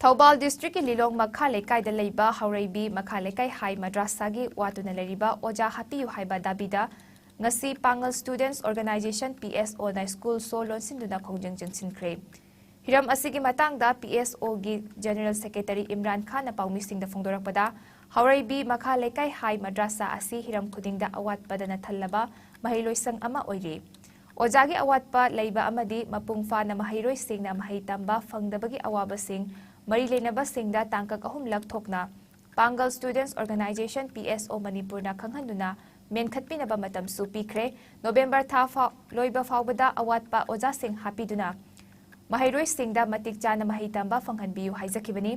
ꯊꯧꯕꯥꯜ districtꯀꯤ ꯂꯤꯂꯣꯡ ꯃꯈꯥ ꯂꯩꯀꯥꯏꯗ ꯂꯩꯕ ꯍꯧꯔꯩꯕꯤ ꯃꯈꯥ ꯂꯩꯀꯥꯏ ꯍꯥꯏ ꯃꯗ꯭ꯔꯥꯁꯥꯒꯤ ꯋꯥꯠꯇꯨꯅ ꯂꯩꯔꯤꯕ ꯑꯣꯖꯥ ꯍꯥꯞꯄꯤꯌꯨ ꯍꯥꯏꯕ ꯗꯥꯕꯤꯗ ꯉꯁꯤ ꯄꯥꯡꯒꯜ Students Organization, P S Oꯅ school show ꯂꯣꯟꯁꯤꯟꯗꯨꯅ ꯈꯣꯡꯖꯪ ꯆꯪꯁꯤꯟꯈ꯭ꯔꯦ꯫ ꯍꯤꯔꯝ ꯑꯁꯤꯒꯤ ꯃꯇꯥꯡꯗ P S Oꯒꯤ General Secretary Imran ꯈꯥꯟꯅ ꯄꯥꯎꯃꯤꯁꯤꯡꯗ ꯐꯣꯡꯗꯣꯔꯛꯄꯗ, ꯍꯧꯔꯩꯕꯤ ꯃꯈꯥ ꯂꯩꯀꯥꯏ ꯍꯥꯏ ꯃꯗ꯭ꯔꯥꯁꯥ ꯑꯁꯤ ꯍꯤꯔꯝ ꯈꯨꯗꯤꯡꯗ ꯑꯋꯥꯠꯄꯗꯅ ꯊꯜꯂꯕ ꯃꯍꯩꯂꯣꯏꯁꯪ ꯑꯃ ꯑꯣꯏꯔꯤ꯫ ꯑꯣꯖꯥꯒꯤ ꯑꯋꯥꯠꯄ ꯂꯩꯕ ꯑꯃꯗꯤ ꯃꯄꯨꯡ ꯐꯥꯅ ꯃꯍꯩꯔꯣꯏꯁꯤꯡꯅ ꯃꯍꯩ ꯇꯝꯕ ꯐꯪꯗꯕꯒꯤ ꯑꯋꯥꯕꯁꯤꯡ ꯃꯔꯤ ꯂꯩꯅꯕꯁꯤꯡꯗ ꯇꯥꯡꯀꯛ ꯑꯍꯨꯝꯂꯛ ꯊꯣꯛꯅ ꯄꯥꯡꯒꯜ Students Organization, P S O ꯃꯅꯤꯄꯨꯔꯅ ꯈꯪꯍꯟꯗꯨꯅ ꯃꯦꯟꯈꯠꯄꯤꯅꯕ ꯃꯇꯝꯁꯨ ꯄꯤꯈ꯭ꯔꯦ꯫ ꯅꯣꯕꯦꯝꯕꯔ ꯊꯥ ꯐꯥꯎ, ꯂꯣꯏꯕ ꯐꯥꯎꯕꯗ ꯑꯋꯥꯠꯄ ꯑꯣꯖꯥꯁꯤꯡ ꯍꯥꯞꯄꯤꯗꯨꯅ ꯃꯍꯩꯔꯣꯏꯁꯤꯡꯗ ꯃꯇꯤꯛ ꯆꯥꯅ ꯃꯍꯩ ꯇꯝꯕ ꯐꯪꯍꯟꯕꯤꯌꯨ ꯍꯥꯏꯖꯈꯤꯕꯅꯤ꯫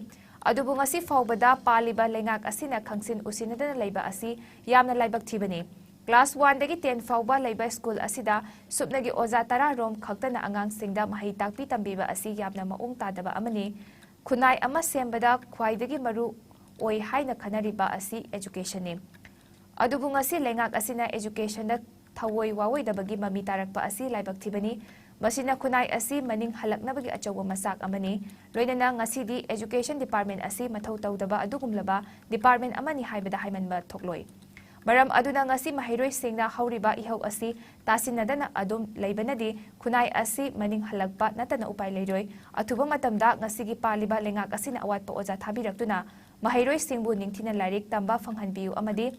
ꯑꯗꯨꯕꯨ ꯉꯁꯤ ꯐꯥꯎꯕꯗ ꯄꯥꯜꯂꯤꯕ ꯂꯩꯉꯥꯛ ꯑꯁꯤꯅ ꯈꯪꯁꯤꯟ ꯎꯁꯤꯟꯅꯗꯅ ꯂꯩꯕ ꯑꯁꯤ ꯌꯥꯝꯅ ꯂꯥꯏꯕꯛ ꯊꯤꯕꯅꯤ꯫ Class one ꯗꯒꯤ ten ꯐꯥꯎꯕ ꯂꯩꯕ school ꯑꯁꯤꯗ ꯁꯨꯞꯅꯒꯤ ꯑꯣꯖꯥ ꯇꯔꯥ ꯔꯣꯝ ꯈꯛꯇꯅ ꯑꯉꯥꯡꯁꯤꯡꯗ ꯃꯍꯩ ꯇꯥꯛꯄꯤ ꯇꯝꯕꯤꯕ ꯑꯁꯤ ꯌꯥꯝꯅ ꯃꯑꯣꯡ ꯇꯥꯗꯕ ꯑꯃꯅꯤ꯫ ꯈꯨꯟꯅꯥꯏ ꯑꯃ ꯁꯦꯝꯕꯗ ꯈ꯭ꯋꯥꯏꯗꯒꯤ ꯃꯔꯨ ꯑꯣꯏ ꯍꯥꯏꯅ ꯈꯟꯅꯔꯤꯕ ꯑꯁꯤ educationꯅꯤ꯫ ꯑꯗꯨꯕꯨ ꯉꯁꯤ ꯂꯩꯉꯥꯛ ꯑꯁꯤꯅ educationꯗ ꯊꯑꯣꯏ ꯋꯥꯑꯣꯏꯗꯕꯒꯤ ꯃꯃꯤ ꯇꯥꯔꯛꯄ ꯑꯁꯤ ꯂꯥꯏꯕꯛ ꯊꯤꯕꯅꯤ꯫ ꯃꯁꯤꯅ ꯈꯨꯟꯅꯥꯏ ꯑꯁꯤ ꯃꯅꯤꯡ ꯍꯜꯂꯛꯅꯕꯒꯤ ꯑꯆꯧꯕ ꯃꯆꯥꯛ ꯑꯃꯅꯤ꯫ ꯂꯣꯏꯅꯅ ꯉꯁꯤꯗꯤ education department ꯑꯁꯤ ꯃꯊꯧ ꯇꯧꯗꯕ ꯑꯗꯨꯒꯨꯝꯂꯕ department ꯑꯃꯅꯤ ꯍꯥꯏꯕꯗ ꯍꯥꯏꯃꯟꯕ ꯊꯣꯛꯂꯣꯏ꯫ ꯃꯔꯝ ꯑꯗꯨꯅ ꯉꯁꯤ ꯃꯍꯩꯔꯣꯏꯁꯤꯡꯅ ꯍꯧꯔꯤꯕ ꯏꯍꯧ ꯑꯁꯤ ꯇꯥꯁꯤꯟꯅꯗꯅ ꯑꯗꯨꯝ ꯂꯩꯕꯅꯗꯤ ꯈꯨꯟꯅꯥꯏ ꯑꯁꯤ ꯃꯅꯤꯡ ꯍꯜꯂꯛꯄ ꯅꯠꯇꯅ ꯎꯄꯥꯏ ꯂꯩꯔꯣꯏ꯫ ꯑꯊꯨꯕ ꯃꯇꯝꯗ ꯉꯁꯤꯒꯤ ꯄꯥꯜꯂꯤꯕ ꯂꯩꯉꯥꯛ ꯑꯁꯤꯅ ꯑꯋꯥꯠꯄ ꯑꯣꯖꯥ ꯊꯥꯕꯤꯔꯛꯇꯨꯅ ꯃꯍꯩꯔꯣꯏꯁꯤꯡꯕꯨ ꯅꯤꯡꯊꯤꯅ ꯂꯥꯏꯔꯤꯛ ꯇꯝꯕ ꯐꯪꯍꯟꯕꯤꯌꯨ ꯑꯃꯗꯤ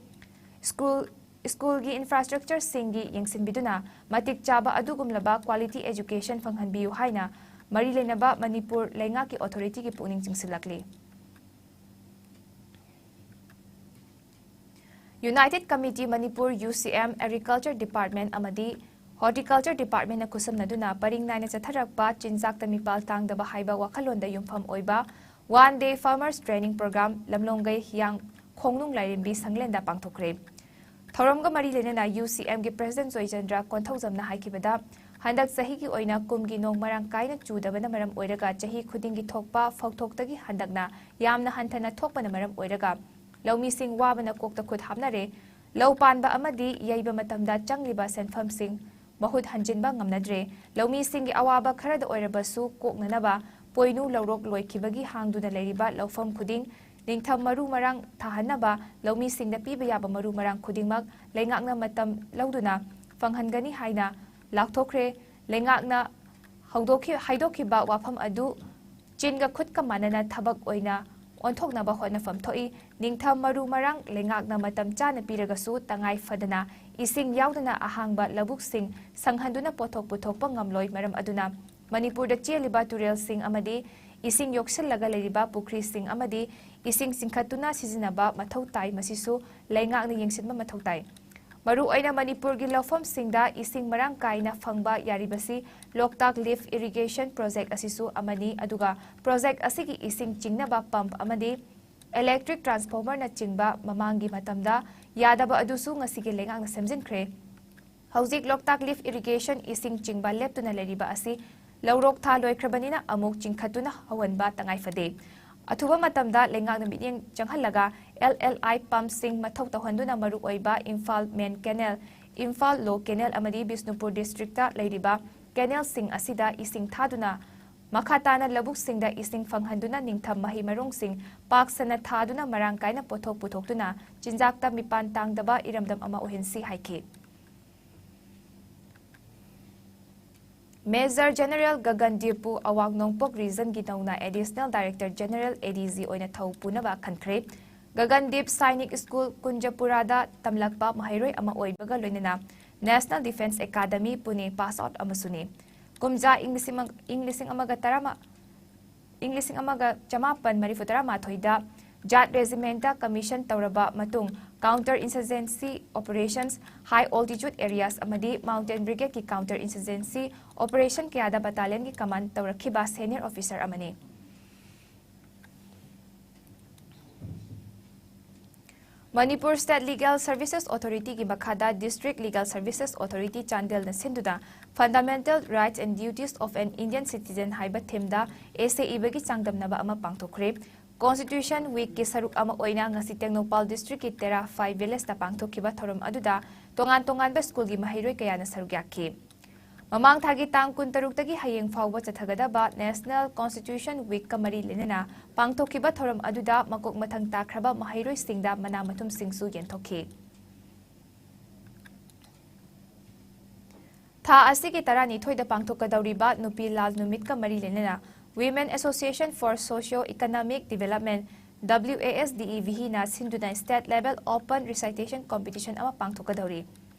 school, schoolꯒꯤ infrastructureꯁꯤꯡꯒꯤ ꯌꯦꯡꯁꯤꯟꯕꯤꯗꯨꯅ ꯃꯇꯤꯛ ꯆꯥꯕ ꯑꯗꯨꯒꯨꯝꯂꯕ quality education ꯐꯪꯍꯟꯕꯤꯌꯨ ꯍꯥꯏꯅ ꯃꯔꯤ ꯂꯩꯅꯕ ꯃꯅꯤꯄꯨꯔ ꯂꯩꯉꯥꯛꯀꯤ ꯑꯣꯊꯣꯔꯤꯇꯤꯒꯤ ꯄꯨꯛꯅꯤꯡ ꯆꯤꯡꯁꯤꯜꯂꯛꯂꯤ꯫ United Committee Manipur, U C M, Agriculture Department ꯑꯃꯗꯤ Horticulture Departmentꯅ ꯈꯨꯠꯁꯝꯅꯗꯨꯅ ꯄꯔꯤꯡ ꯅꯥꯏꯅ ꯆꯠꯊꯔꯛꯄ ꯆꯤꯟꯖꯥꯛꯇ ꯃꯤꯄꯥꯜ ꯇꯥꯡꯗꯕ ꯍꯥꯏꯕ ꯋꯥꯈꯜꯂꯣꯟꯗ ꯌꯨꯝꯐꯝ ꯑꯣꯏꯕ One Day Farmers Training Program ꯂꯝꯂꯣꯡꯒꯩ ꯍꯤꯌꯥꯡ ꯈꯣꯡꯅꯨꯡ ꯂꯥꯏꯔꯦꯝꯕꯤ ꯁꯪꯂꯦꯟꯗ ꯄꯥꯡꯊꯣꯛꯈ꯭ꯔꯦ꯫ ꯊꯧꯔꯝꯒ ꯃꯔꯤ ꯂꯩꯅꯅ U C Mꯒꯤ President ꯖꯣꯏꯆꯟꯗ꯭ꯔ ꯀꯣꯟꯊꯧꯖꯝꯅ ꯍꯥꯏꯈꯤꯕꯗ, ꯍꯟꯗꯛ ꯆꯍꯤꯒꯤ ꯑꯣꯏꯅ ꯀꯨꯝꯒꯤ ꯅꯣꯡ ꯃꯔꯥꯡ ꯀꯥꯏꯅ ꯆꯨꯗꯕꯅ ꯃꯔꯝ ꯑꯣꯏꯔꯒ ꯆꯍꯤ ꯈꯨꯗꯤꯡꯒꯤ ꯊꯣꯛꯄ ꯐꯧꯊꯣꯛꯇꯒꯤ ꯍꯟꯗꯛꯅ ꯌꯥꯝꯅ ꯍꯟꯊꯅ ꯊꯣꯛꯄꯅ ꯃꯔꯝ ꯑꯣꯏꯔꯒ ꯂꯧꯃꯤꯁꯤꯡ ꯋꯥꯕꯅ ꯀꯣꯛꯇ ꯈꯨꯠ ꯍꯥꯞꯅꯔꯦ꯫ ꯂꯧ ꯄꯥꯟꯕ ꯑꯃꯗꯤ ꯌꯩꯕ ꯃꯇꯝꯗ ꯆꯪꯂꯤꯕ ꯁꯦꯟꯐꯝꯁꯤꯡ ꯃꯍꯨꯠ ꯍꯟꯖꯤꯟꯕ ꯉꯝꯅꯗ꯭ꯔꯦ꯫ ꯂꯧꯃꯤꯁꯤꯡꯒꯤ ꯑꯋꯥꯕ ꯈꯔꯗ ꯑꯣꯏꯔꯕꯁꯨ ꯀꯣꯛꯅꯅꯕ ꯄꯣꯏꯅꯨ ꯂꯧꯔꯣꯛ ꯂꯣꯏꯈꯤꯕꯒꯤ ꯍꯥꯡꯗꯨꯅ ꯂꯩꯔꯤꯕ ꯂꯧꯐꯝ ꯈꯨꯗꯤꯡ ꯅꯤꯡꯊꯝ ꯃꯔꯨ ꯃꯔꯥꯡ ꯊꯥꯍꯟꯅꯕ ꯂꯧꯃꯤꯁꯤꯡꯗ ꯄꯤꯕ ꯌꯥꯕ ꯃꯔꯨ ꯃꯔꯥꯡ ꯈꯨꯗꯤꯡꯃꯛ ꯂꯩꯉꯥꯛꯅ ꯃꯇꯝ ꯂꯧꯗꯨꯅ ꯐꯪꯍꯟꯒꯅꯤ ꯍꯥꯏꯅ ꯂꯥꯎꯊꯣꯛꯈ꯭ꯔꯦ꯫ ꯂꯩꯉꯥꯛꯅ ꯍꯧꯗꯣꯛꯈꯤ-, ꯍꯥꯏꯗꯣꯛꯈꯤꯕ ꯋꯥꯐꯝ ꯑꯗꯨ ꯆꯤꯟꯒ ꯈꯨꯠꯀ ꯃꯥꯟꯅꯅ ꯊꯕꯛ ꯑꯣꯏꯅ ꯑꯣꯟꯊꯣꯛꯅꯕ ꯍꯣꯠꯅꯐꯝ ꯊꯣꯛꯏ꯫ ꯅꯤꯡꯊꯝ ꯃꯔꯨ ꯃꯔꯥꯡ ꯂꯩꯉꯥꯛꯅ ꯃꯇꯝ ꯆꯥꯅ ꯄꯤꯔꯒꯁꯨ ꯇꯉꯥꯏ ꯐꯗꯅ ꯏꯁꯤꯡ ꯌꯥꯎꯗꯅ ꯑꯍꯥꯡꯕ ꯂꯧꯕꯨꯛꯁꯤꯡ ꯁꯪꯍꯟꯗꯨꯅ ꯄꯣꯠꯊꯣꯛ ꯄꯨꯊꯣꯛꯄ ꯉꯝꯂꯣꯏ꯫ ꯃꯔꯝ ꯑꯗꯨꯅ ꯃꯅꯤꯄꯨꯔꯗ ꯆꯦꯜꯂꯤꯕ ꯇꯨꯔꯦꯜꯁꯤꯡ ꯑꯃꯗꯤ ꯏꯁꯤꯡ ꯌꯣꯛꯁꯤꯜꯂꯒ ꯂꯩꯔꯤꯕ ꯄꯨꯈ꯭ꯔꯤꯁꯤꯡ ꯑꯃꯗꯤ ꯏꯁꯤꯡ ꯆꯤꯡꯈꯠꯇꯨꯅ ꯁꯤꯖꯤꯟꯅꯕ ꯃꯊꯧ ꯇꯥꯏ꯫ ꯃꯁꯤꯁꯨ ꯂꯩꯉꯥꯛꯅ ꯌꯦꯡꯁꯤꯟꯕ ꯃꯊꯧ ꯇꯥꯏ꯫ ꯃꯔꯨꯑꯣꯏꯅ ꯃꯅꯤꯄꯨꯔꯒꯤ ꯂꯧꯐꯝꯁꯤꯡꯗ ꯏꯁꯤꯡ ꯃꯔꯥꯡ ꯀꯥꯏꯅ ꯐꯪꯕ ꯌꯥꯔꯤꯕꯁꯤ ꯂꯣꯛꯇꯥꯛ Lift Irrigation Project ꯑꯁꯤꯁꯨ ꯑꯃꯅꯤ꯫ ꯑꯗꯨꯒ project ꯑꯁꯤꯒꯤ ꯏꯁꯤꯡ ꯆꯤꯡꯅꯕ pump ꯑꯃꯗꯤ electric transformerꯅꯆꯤꯡꯕ ꯃꯃꯥꯡꯒꯤ ꯃꯇꯝꯗ ꯌꯥꯗꯕ ꯑꯗꯨꯁꯨ ꯉꯁꯤꯒꯤ ꯂꯩꯉꯥꯛꯅ ꯁꯦꯝꯖꯤꯟꯈ꯭ꯔꯦ꯫ ꯍꯧꯖꯤꯛ ꯂꯣꯛꯇꯥꯛ Lift Irrigation ꯏꯁꯤꯡ ꯆꯤꯡꯕ ꯂꯦꯞꯇꯨꯅ ꯂꯩꯔꯤꯕ ꯑꯁꯤ ꯂꯧꯔꯣꯛ ꯊꯥ ꯂꯣꯏꯈ꯭ꯔꯕꯅꯤꯅ ꯑꯃꯨꯛ ꯆꯤꯡꯈꯠꯇꯨꯅ ꯍꯧꯍꯟꯕ ꯇꯉꯥꯏ ꯐꯗꯦ꯫ ꯑꯊꯨꯕ ꯃꯇꯝꯗ ꯂꯩꯉꯥꯛꯅ ꯃꯤꯠꯌꯦꯡ ꯆꯪꯍꯜꯂꯒ L L I pumpꯁꯤꯡ ꯃꯊꯧ ꯇꯧꯍꯟꯗꯨꯅ ꯃꯔꯨꯑꯣꯏꯕ Imphal Main Canal, Imphal Low Canal ꯑꯃꯗꯤ ꯕꯤꯁꯅꯨꯄꯨꯔ districtꯇ ꯂꯩꯔꯤꯕ canalꯁꯤꯡ ꯑꯁꯤꯗ ꯏꯁꯤꯡ ꯊꯥꯗꯨꯅ ꯃꯈꯥ ꯇꯥꯅ ꯂꯧꯕꯨꯛꯁꯤꯡꯗ ꯏꯁꯤꯡ ꯐꯪꯍꯟꯗꯨꯅ ꯅꯤꯡꯊꯝ ꯃꯍꯩ ꯃꯔꯣꯡꯁꯤꯡ ꯄꯥꯛ ꯁꯟꯅ ꯊꯥꯗꯨꯅ ꯃꯔꯥꯡ ꯀꯥꯏꯅ ꯄꯣꯠꯊꯣꯛ ꯄꯨꯊꯣꯛꯇꯨꯅ ꯆꯤꯟꯖꯥꯛꯇ ꯃꯤꯄꯥꯟ ꯇꯥꯡꯗꯕ ꯏꯔꯝꯗꯝ ꯑꯃ ꯑꯣꯏꯍꯟꯁꯤ ꯍꯥꯏꯈꯤ꯫ Major General ꯒꯒꯟꯗꯤꯞꯄꯨ ꯑꯋꯥꯡ ꯅꯣꯡꯄꯣꯛ regionꯒꯤ ꯅꯧꯅ Additional Director General, A D G ꯑꯣꯏꯅ ꯊꯧ ꯄꯨꯅꯕ ꯈꯟꯈ꯭ꯔꯦ꯫ ꯒꯒꯟꯗꯤꯞ ꯁꯥꯏꯅꯤꯛ ꯁ꯭ꯀꯨꯜ, ꯀꯨꯟꯖꯄꯨꯔꯥꯗ ꯇꯝꯂꯛꯄ ꯃꯍꯩꯔꯣꯏ ꯑꯃ ꯑꯣꯏꯕꯒ ꯂꯣꯏꯅꯅ National Defence Academy, Pune pass out ꯑꯃꯁꯨꯅꯤ꯫ ꯀꯨꯝꯖꯥ ꯏꯪ ꯂꯤꯁꯤꯡ ꯑꯃ-, ꯏꯪ ꯂꯤꯁꯤꯡ ꯑꯃꯒ ꯇꯔꯥꯃ-, ꯏꯪ ꯂꯤꯁꯤꯡ ꯑꯃꯒ ꯆꯃꯥꯄꯟ ꯃꯔꯤꯐꯨ ꯇꯔꯥꯃꯥꯊꯣꯏꯗ ꯖꯥꯠ ꯔꯦꯖꯤꯃꯦꯟꯇ ꯀꯃꯤꯁꯟ ꯇꯧꯔꯕ ꯃꯇꯨꯡ, counter insurgency operations, high altitude areas ꯑꯃꯗꯤ ꯃꯥꯎꯟꯇꯦꯟ ꯕ꯭ꯔꯤꯒꯦꯗꯀꯤ ꯀꯥꯎꯟꯇꯔ ꯏꯟꯁꯔꯖꯦꯟꯁꯤ ꯑꯣꯄꯔꯦꯁꯟ ꯀꯌꯥꯗ ꯕꯠꯇꯥꯂꯤꯌꯟꯒꯤ ꯀꯃꯥꯟꯗ ꯇꯧꯔꯛꯈꯤꯕ ꯁꯦꯅꯤꯌꯔ ꯑꯣꯐꯤꯁꯔ ꯑꯃꯅꯤ꯫ ꯃꯅꯤꯄꯨꯔ ꯁ꯭ꯇꯦꯠ ꯂꯤꯒꯦꯜ ꯁꯔꯚꯤꯁꯦꯁ ꯑꯣꯊꯣꯔꯤꯇꯤꯒꯤ ꯃꯈꯥꯗ ꯗꯤꯁꯇ꯭ꯔꯤꯛ ꯂꯤꯒꯦꯜ ꯁꯔꯚꯤꯁꯦꯁ ꯑꯣꯊꯣꯔꯤꯇꯤ ꯆꯥꯟꯗꯦꯜꯅ ꯁꯤꯟꯗꯨꯅ fundamental rights and duties of an Indian citizen ꯍꯥꯏꯕ ꯊꯤꯝꯗ ꯑꯦꯁꯦ ꯏꯕꯒꯤ ꯆꯥꯡꯗꯝꯅꯕ ꯑꯃ ꯄꯥꯡꯊꯣꯛꯈ꯭ꯔꯦ꯫ ꯀꯣꯟꯁꯇꯤꯇ꯭ꯌꯨꯁꯟ ꯋꯤꯛꯀꯤ ꯁꯔꯨꯛ ꯑꯃ ꯑꯣꯏꯅ ꯉꯁꯤ ꯇꯦꯡꯅꯧꯄꯥꯜ ꯗꯤꯁꯇ꯭ꯔꯤꯛꯀꯤ ꯇꯦꯔꯥ ꯐꯥꯏ ꯚꯤꯂꯦꯖꯇ ꯄꯥꯡꯊꯣꯛꯈꯤꯕ ꯊꯧꯔꯝ ꯑꯗꯨꯗ ꯇꯣꯉꯥꯟ ꯇꯣꯉꯥꯟꯕ ꯁ꯭ꯀꯨꯜꯒꯤ ꯃꯍꯩꯔꯣꯏ ꯀꯌꯥꯅ ꯁꯔꯨꯛ ꯌꯥꯈꯤ꯫ ꯃꯃꯥꯡ ꯊꯥꯒꯤ ꯇꯥꯡ ꯀꯨꯟꯇꯔꯨꯛꯇꯒꯤ ꯍꯌꯦꯡ ꯐꯥꯎꯕ ꯆꯠꯊꯒꯗꯕ ꯅꯦꯁꯅꯦꯜ ꯀꯣꯟꯁꯇꯤꯇ꯭ꯌꯨꯁꯟ ꯋꯤꯛꯀ ꯃꯔꯤ ꯂꯩꯅꯅ ꯄꯥꯡꯊꯣꯛꯈꯤꯕ ꯊꯧꯔꯝ ꯑꯗꯨꯗ ꯃꯀꯣꯛ ꯃꯊꯪ ꯇꯥꯈ꯭ꯔꯕ ꯃꯍꯩꯔꯣꯏꯁꯤꯡꯗ ꯃꯅꯥ ꯃꯊꯨꯝꯁꯤꯡꯁꯨ ꯌꯦꯟꯊꯣꯛꯈꯤ꯫ ꯊꯥ ꯑꯁꯤꯒꯤ ꯇꯔꯥꯅꯤꯊꯣꯏꯗ ꯄꯥꯡꯊꯣꯛꯀꯗꯧꯔꯤꯕ ꯅꯨꯄꯤ ꯂꯥꯜ ꯅꯨꯃꯤꯠꯀ ꯃꯔꯤ ꯂꯩꯅꯅ Women Association for Socio Economic Development, W A S D E, ꯚꯤꯍꯤꯅ ꯁꯤꯟꯗꯨꯅ state level open recitation competition ꯑꯃ ꯄꯥꯡꯊꯣꯛꯀꯗꯧꯔꯤ꯫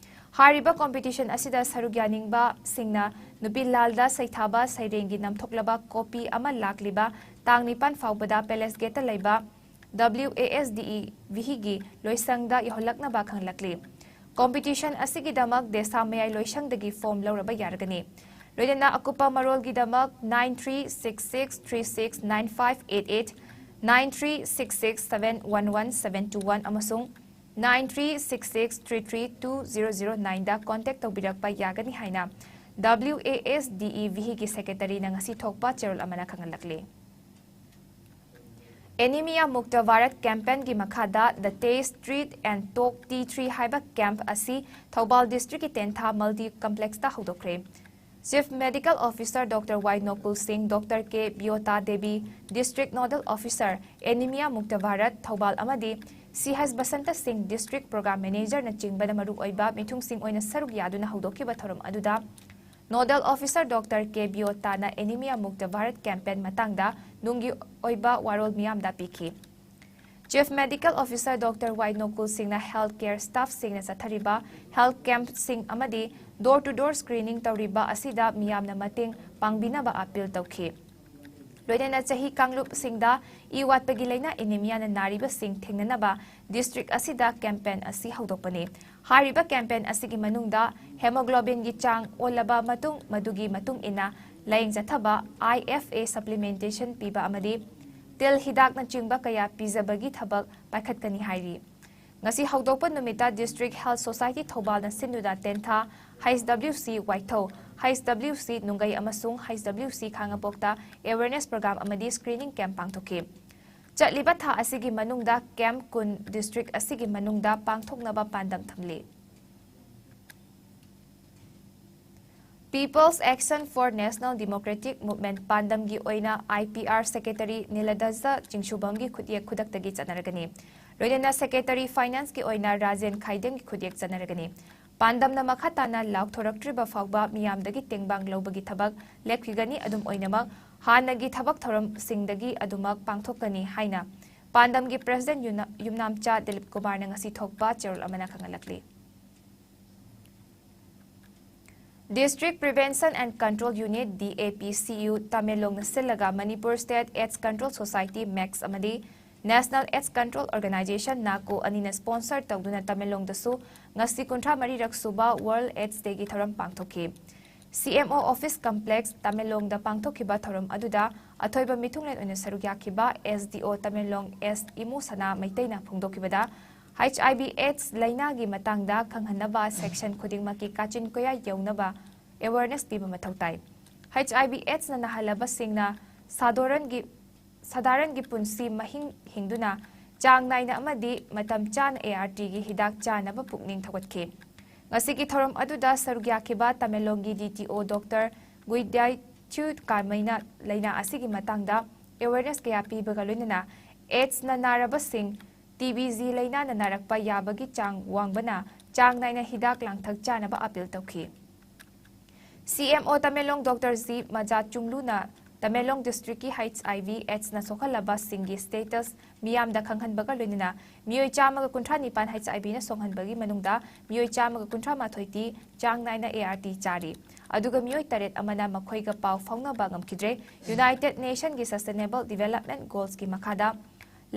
ꯍꯥꯏꯔꯤꯕ ꯀꯣꯝꯄꯤꯇꯤꯁꯟ ꯑꯁꯤꯗ ꯁꯔꯨꯛ ꯌꯥꯅꯤꯡꯕꯁꯤꯡꯅ ꯅꯨꯄꯤ ꯂꯥꯜꯗ ꯁꯩꯊꯥꯕ ꯁꯩꯔꯦꯡꯒꯤ ꯅꯝꯊꯣꯛꯂꯕ ꯀꯣꯄꯤ ꯑꯃ ꯂꯥꯛꯂꯤꯕ ꯇꯥꯡ ꯅꯤꯄꯥꯟ ꯐꯥꯎꯕꯗ ꯄꯦꯂꯦꯁ ꯒꯦꯠꯇ ꯂꯩꯕ W A S D E ꯚꯤꯍꯤꯒꯤ ꯂꯣꯏꯁꯪꯗ ꯌꯧꯍꯜꯂꯛꯅꯕ ꯈꯪꯂꯛꯂꯤ꯫ ꯀꯣꯝꯄꯤꯇꯤꯁꯟ ꯑꯁꯤꯒꯤꯗꯃꯛ ꯗꯦꯁꯥ ꯃꯌꯥꯏ ꯂꯣꯏꯁꯪꯗꯒꯤ ꯐꯣꯔꯝ ꯂꯧꯔꯕ ꯌꯥꯔꯒꯅꯤ꯫ ꯂꯣꯏꯅꯅ ꯑꯀꯨꯞꯄ ꯃꯔꯣꯜꯒꯤꯗꯃꯛ nine three six six three six nine five eight eight, nine three six six seven one one seven two one ꯑꯃꯁꯨꯡ nine three six six three three two zero zero nine ꯗ contact ꯇꯧꯕꯤꯔꯛꯄ ꯌꯥꯒꯅꯤ ꯍꯥꯏꯅ W A S D E ꯚꯤꯍꯤꯒꯤ ꯁꯦꯀ꯭ꯔꯦꯇꯔꯤꯅ ꯉꯁꯤ ꯊꯣꯛꯄ ꯆꯦꯔꯣꯜ ꯑꯃꯅ ꯈꯪꯍꯜꯂꯛꯂꯤ꯫ Anaemia Mukt Bharat ꯀꯦꯝꯄꯦꯟꯒꯤ ꯃꯈꯥꯗ The Taste, Treat and Talk T three ꯍꯥꯏꯕ ꯀꯦꯝꯞ ꯑꯁꯤ ꯊꯧꯕꯥꯜ ꯗꯤꯁꯇ꯭ꯔꯤꯛꯀꯤ ꯇꯦꯟꯊꯥ ꯃꯜꯇꯤ ꯀꯝꯄ꯭ꯂꯦꯛꯁꯇ ꯍꯧꯗꯣꯛꯈ꯭ꯔꯦ꯫ Chief medical officer doctor Y Nokul Singh, doctor K Biyota Devi, district nodal officer anaemia Mukt Bharat Thoubal ꯑꯃꯗꯤ ꯁꯤ ꯍꯩꯆ ꯕꯁꯟꯇ ꯁꯤꯡ, ꯗꯤꯁꯇ꯭ꯔꯤꯛ ꯄ꯭ꯔꯣꯒ꯭ꯔꯥꯝ ꯃꯦꯅꯦꯖꯔꯅꯆꯤꯡꯕꯅ ꯃꯔꯨꯑꯣꯏꯕ ꯃꯤꯊꯨꯡꯁꯤꯡ ꯑꯣꯏꯅ ꯁꯔꯨꯛ ꯌꯥꯗꯨꯅ ꯍꯧꯗꯣꯛꯈꯤꯕ ꯊꯧꯔꯝ ꯑꯗꯨꯗ ꯅꯣꯗꯜ ꯑꯣꯐꯤꯁꯔ ꯗꯣꯛꯇꯔ ꯀꯦ ꯕꯤꯌꯣꯇꯥꯅ ꯑꯦꯅꯤꯃꯤꯌꯥ ꯃꯨꯛꯇ ꯚꯥꯔꯠ ꯀꯦꯝꯄꯦꯟ ꯃꯇꯥꯡꯗ ꯅꯨꯡꯒꯤ ꯑꯣꯏꯕ ꯋꯥꯔꯣꯜ ꯃꯤꯌꯥꯝꯗ ꯄꯤꯈꯤ꯫ Chief medical officer doctor Y ꯅꯣꯀꯨꯜ ꯁꯤꯡꯅ ꯍꯦꯜꯊ ꯀꯦꯌꯔ ꯁ꯭ꯇꯥꯐꯁꯤꯡꯅ ꯆꯠꯊꯔꯤꯕ ꯍꯦꯜꯊ ꯀꯦꯝꯞꯁꯤꯡ ꯑꯃꯗꯤ door to door screening ꯇꯧꯔꯤꯕ ꯑꯁꯤꯗ ꯃꯤꯌꯥꯝꯅ ꯃꯇꯦꯡ ꯄꯥꯡꯕꯤꯅꯕ ꯑꯥꯄꯤꯜ ꯇꯧꯈꯤ꯫ ꯂꯣꯏꯅꯅ ꯆꯍꯤ ꯀꯥꯡꯂꯨꯞꯁꯤꯡꯗ ꯏ ꯋꯥꯠꯄꯒꯤ ꯂꯥꯏꯅꯥ ꯑꯦꯅꯤꯃꯤꯌꯥꯅ ꯅꯥꯔꯤꯕꯁꯤꯡ ꯊꯦꯡꯅꯅꯕ ꯗꯤꯁꯇ꯭ꯔꯤꯛ ꯑꯁꯤꯗ ꯀꯦꯝꯄꯦꯟ ꯑꯁꯤ ꯍꯧꯗꯣꯛꯄꯅꯤ꯫ ꯍꯥꯏꯔꯤꯕ ꯀꯦꯝꯄꯦꯟ ꯑꯁꯤꯒꯤ ꯃꯅꯨꯡꯗ ꯍꯦꯃꯣꯒ꯭ꯂꯣꯕꯤꯟꯒꯤ ꯆꯥꯡ ꯑꯣꯜꯂꯕ ꯃꯇꯨꯡ, ꯃꯗꯨꯒꯤ ꯃꯇꯨꯡ ꯏꯟꯅ ꯂꯥꯌꯦꯡ ꯆꯠꯊꯕ, I F A supplementation ꯄꯤꯕ ꯑꯃꯗꯤ ꯇꯤꯜ ꯍꯤꯗꯥꯛꯅꯆꯤꯡꯕ ꯀꯌꯥ ꯄꯤꯖꯕꯒꯤ ꯊꯕꯛ ꯄꯥꯏꯈꯠꯀꯅꯤ ꯍꯥꯏꯔꯤ꯫ ꯉꯁꯤ ꯍꯧꯗꯣꯛꯄ ꯅꯨꯃꯤꯠꯇ District Health Society ꯊꯧꯕꯥꯜꯅ ꯁꯤꯟꯗꯨꯅ ꯇꯦꯟꯊꯥ, H W C ꯋꯥꯏꯊꯧ, H W C ꯅꯨꯡꯒꯩ ꯑꯃꯁꯨꯡ H W C ꯈꯥꯉꯕꯣꯛꯇ awareness program ꯑꯃꯗꯤ screening camp ꯄꯥꯡꯊꯣꯛꯈꯤ꯫ ꯆꯠꯂꯤꯕ ꯊꯥ ꯑꯁꯤꯒꯤ ꯃꯅꯨꯡꯗ camp ꯀꯨꯟ district ꯑꯁꯤꯒꯤ ꯃꯅꯨꯡꯗ ꯄꯥꯡꯊꯣꯛꯅꯕ ꯄꯥꯟꯗꯝ ꯊꯝꯂꯤ꯫ People's Action for National Democratic Movement ꯄꯥꯟꯗꯝꯒꯤ ꯑꯣꯏꯅ I P R Secretary ꯅꯤꯂꯗꯖ ꯆꯤꯡꯁꯨꯕꯝꯒꯤ ꯈꯨꯠꯌꯦꯛ ꯈꯨꯗꯛꯇꯒꯤ ꯆꯠꯅꯔꯒꯅꯤ꯫ ꯂꯣꯏꯅꯅ Secretary Finance ꯀꯤ ꯑꯣꯏꯅ ꯔꯥꯖꯦꯟ ꯈꯥꯏꯗꯦꯝꯒꯤ ꯈꯨꯠꯌꯦꯛ ꯆꯠꯅꯔꯒꯅꯤ꯫ ꯄꯥꯟꯗꯝꯅ ꯃꯈꯥ ꯇꯥꯅ ꯂꯥꯎꯊꯣꯔꯛꯇ꯭ꯔꯤꯕ ꯐꯥꯎꯕ ꯃꯤꯌꯥꯝꯗꯒꯤ ꯇꯦꯡꯕꯥꯡ ꯂꯧꯕꯒꯤ ꯊꯕꯛ ꯂꯦꯞꯈꯤꯒꯅꯤ꯫ ꯑꯗꯨꯝ ꯑꯣꯏꯅꯃꯛ, ꯍꯥꯟꯅꯒꯤ ꯊꯕꯛ ꯊꯧꯔꯝꯁꯤꯡꯗꯒꯤ ꯑꯗꯨꯃꯛ ꯄꯥꯡꯊꯣꯛꯀꯅꯤ ꯍꯥꯏꯅ ꯄꯥꯟꯗꯝꯒꯤ President ꯌꯨꯅ-, ꯌꯨꯝꯅꯥꯝꯆꯥ ꯗꯤꯂꯤꯞ ꯀꯨꯃꯥꯔꯅ ꯉꯁꯤ ꯊꯣꯛꯄ ꯆꯦꯔꯣꯜ ꯑꯃꯅ ꯈꯪꯍꯜꯂꯛꯂꯤ꯫ District Prevention and Control Unit, D A P C U, ꯇꯃꯦꯡꯂꯣꯡꯅ ꯁꯤꯜꯂꯒ Manipur State AIDS Control Society, max, ꯑꯃꯗꯤ National AIDS Control Organization, ꯅꯥꯀꯣ, ꯑꯅꯤꯅ sponsor ꯇꯧꯗꯨꯅ ꯇꯃꯦꯡꯂꯣꯡꯗꯁꯨ ꯉꯁꯤ ꯀꯨꯟꯊ꯭ꯔꯥ ꯃꯔꯤꯔꯛ ꯁꯨꯕ World AIDS Day ꯒꯤ ꯊꯧꯔꯝ ꯄꯥꯡꯊꯣꯛꯈꯤ꯫ C M O Office Complex, ꯇꯃꯦꯡꯂꯣꯡꯗ ꯄꯥꯡꯊꯣꯛꯈꯤꯕ ꯊꯧꯔꯝ ꯑꯗꯨꯗ ꯑꯊꯣꯏꯕ ꯃꯤꯊꯨꯡꯂꯦꯟ ꯑꯣꯏꯅ ꯁꯔꯨꯛ ꯌꯥꯈꯤꯕ S D O Tamenglong S ꯏꯃꯨ ꯁꯅꯥ ꯃꯩꯇꯩꯅ ꯐꯣꯡꯗꯣꯛꯈꯤꯕꯗ, H I V AIDS ꯂꯥꯏꯅꯥꯒꯤ ꯃꯇꯥꯡꯗ ꯈꯪꯍꯟꯅꯕ section ꯈꯨꯗꯤꯡꯃꯛꯀꯤ ꯀꯥꯆꯤꯟ ꯀꯣꯌꯥ ꯌꯧꯅꯕ awareness ꯄꯤꯕ ꯃꯊꯧ ꯇꯥꯏ꯫ H I V AIDS ꯅ ꯅꯥꯍꯜꯂꯕꯁꯤꯡꯅ ꯁꯥꯗꯣꯔꯟꯒꯤ, ꯁꯥꯗꯥꯔꯟꯒꯤ ꯄꯨꯟꯁꯤ ꯃꯍꯤꯡ ꯍꯤꯡꯗꯨꯅ ꯆꯥꯡ ꯅꯥꯏꯅ ꯑꯃꯗꯤ ꯃꯇꯝ ꯆꯥꯅ A R T ꯒꯤ ꯍꯤꯗꯥꯛ ꯆꯥꯅꯕ ꯄꯨꯛꯅꯤꯡ ꯊꯧꯒꯠꯈꯤ꯫ ꯉꯁꯤꯒꯤ ꯊꯧꯔꯝ ꯑꯗꯨꯗ ꯁꯔꯨꯛ ꯌꯥꯈꯤꯕ ꯇꯃꯦꯡꯂꯣꯡꯒꯤ D T O Doctor ꯒꯨꯏꯗꯥꯏꯊ꯭ꯌꯨ ꯀꯥꯃꯩꯅ ꯂꯥꯏꯅꯥ ꯑꯁꯤꯒꯤ ꯃꯇꯥꯡꯗ awareness ꯀꯌꯥ ꯄꯤꯕꯒ ꯂꯣꯏꯅꯅ AIDS ꯅ ꯅꯥꯔꯕꯁꯤꯡ, T B Z ꯂꯥꯏꯅꯥꯅ ꯅꯥꯔꯛꯄ ꯌꯥꯕꯒꯤ ꯆꯥꯡ ꯋꯥꯡꯕꯅ ꯆꯥꯡ ꯅꯥꯏꯅ ꯍꯤꯗꯥꯛ ꯂꯥꯡꯊꯛ ꯆꯥꯅꯕ ꯑꯥꯄꯤꯜ ꯇꯧꯈꯤ꯫ C M O Tamenglong Doctor G ꯃꯖꯥꯆꯨꯡꯂꯨꯅ Tamenglong ꯗꯤꯁꯇ꯭ꯔꯤꯛꯀꯤ ꯍꯩꯆ ꯑꯥꯏ ꯚꯤ ꯑꯦꯗꯁꯅ ꯁꯣꯛꯍꯜꯂꯕꯁꯤꯡꯒꯤ ꯁ꯭ꯇꯦꯇꯁ ꯃꯤꯌꯥꯝꯗ ꯈꯪꯍꯟꯕꯒ ꯂꯣꯏꯅꯅ ꯃꯤꯑꯣꯏ ꯆꯥꯝꯃꯒ ꯀꯨꯟꯊ꯭ꯔꯥ ꯅꯤꯄꯥꯟ ꯍꯩꯆ ꯑꯥꯏ ꯚꯤꯅ ꯁꯣꯛꯍꯟꯕꯒꯤ ꯃꯅꯨꯡꯗ ꯃꯤꯑꯣꯏ ꯆꯥꯝꯃꯒ ꯀꯨꯟꯊ꯭ꯔꯥ ꯃꯥꯊꯣꯏꯗꯤ ꯆꯥꯡ ꯅꯥꯏꯅ ꯑꯦ ꯑꯥꯔ ꯇꯤ ꯆꯥꯔꯤ꯫ ꯑꯗꯨꯒ ꯃꯤꯑꯣꯏ ꯇꯔꯦꯠ ꯑꯃꯅ ꯃꯈꯣꯏꯒ ꯄꯥꯎ ꯐꯥꯎꯅꯕ ꯉꯝꯈꯤꯗ꯭ꯔꯦ꯫ ꯌꯨꯅꯥꯏꯇꯦꯗ ꯅꯦꯁꯟꯒꯤ ꯁꯁꯇꯦꯅꯦꯕꯜ ꯗꯤꯚꯦꯂꯞꯃꯦꯟꯠ ꯒꯣꯜꯁꯀꯤ ꯃꯈꯥꯗ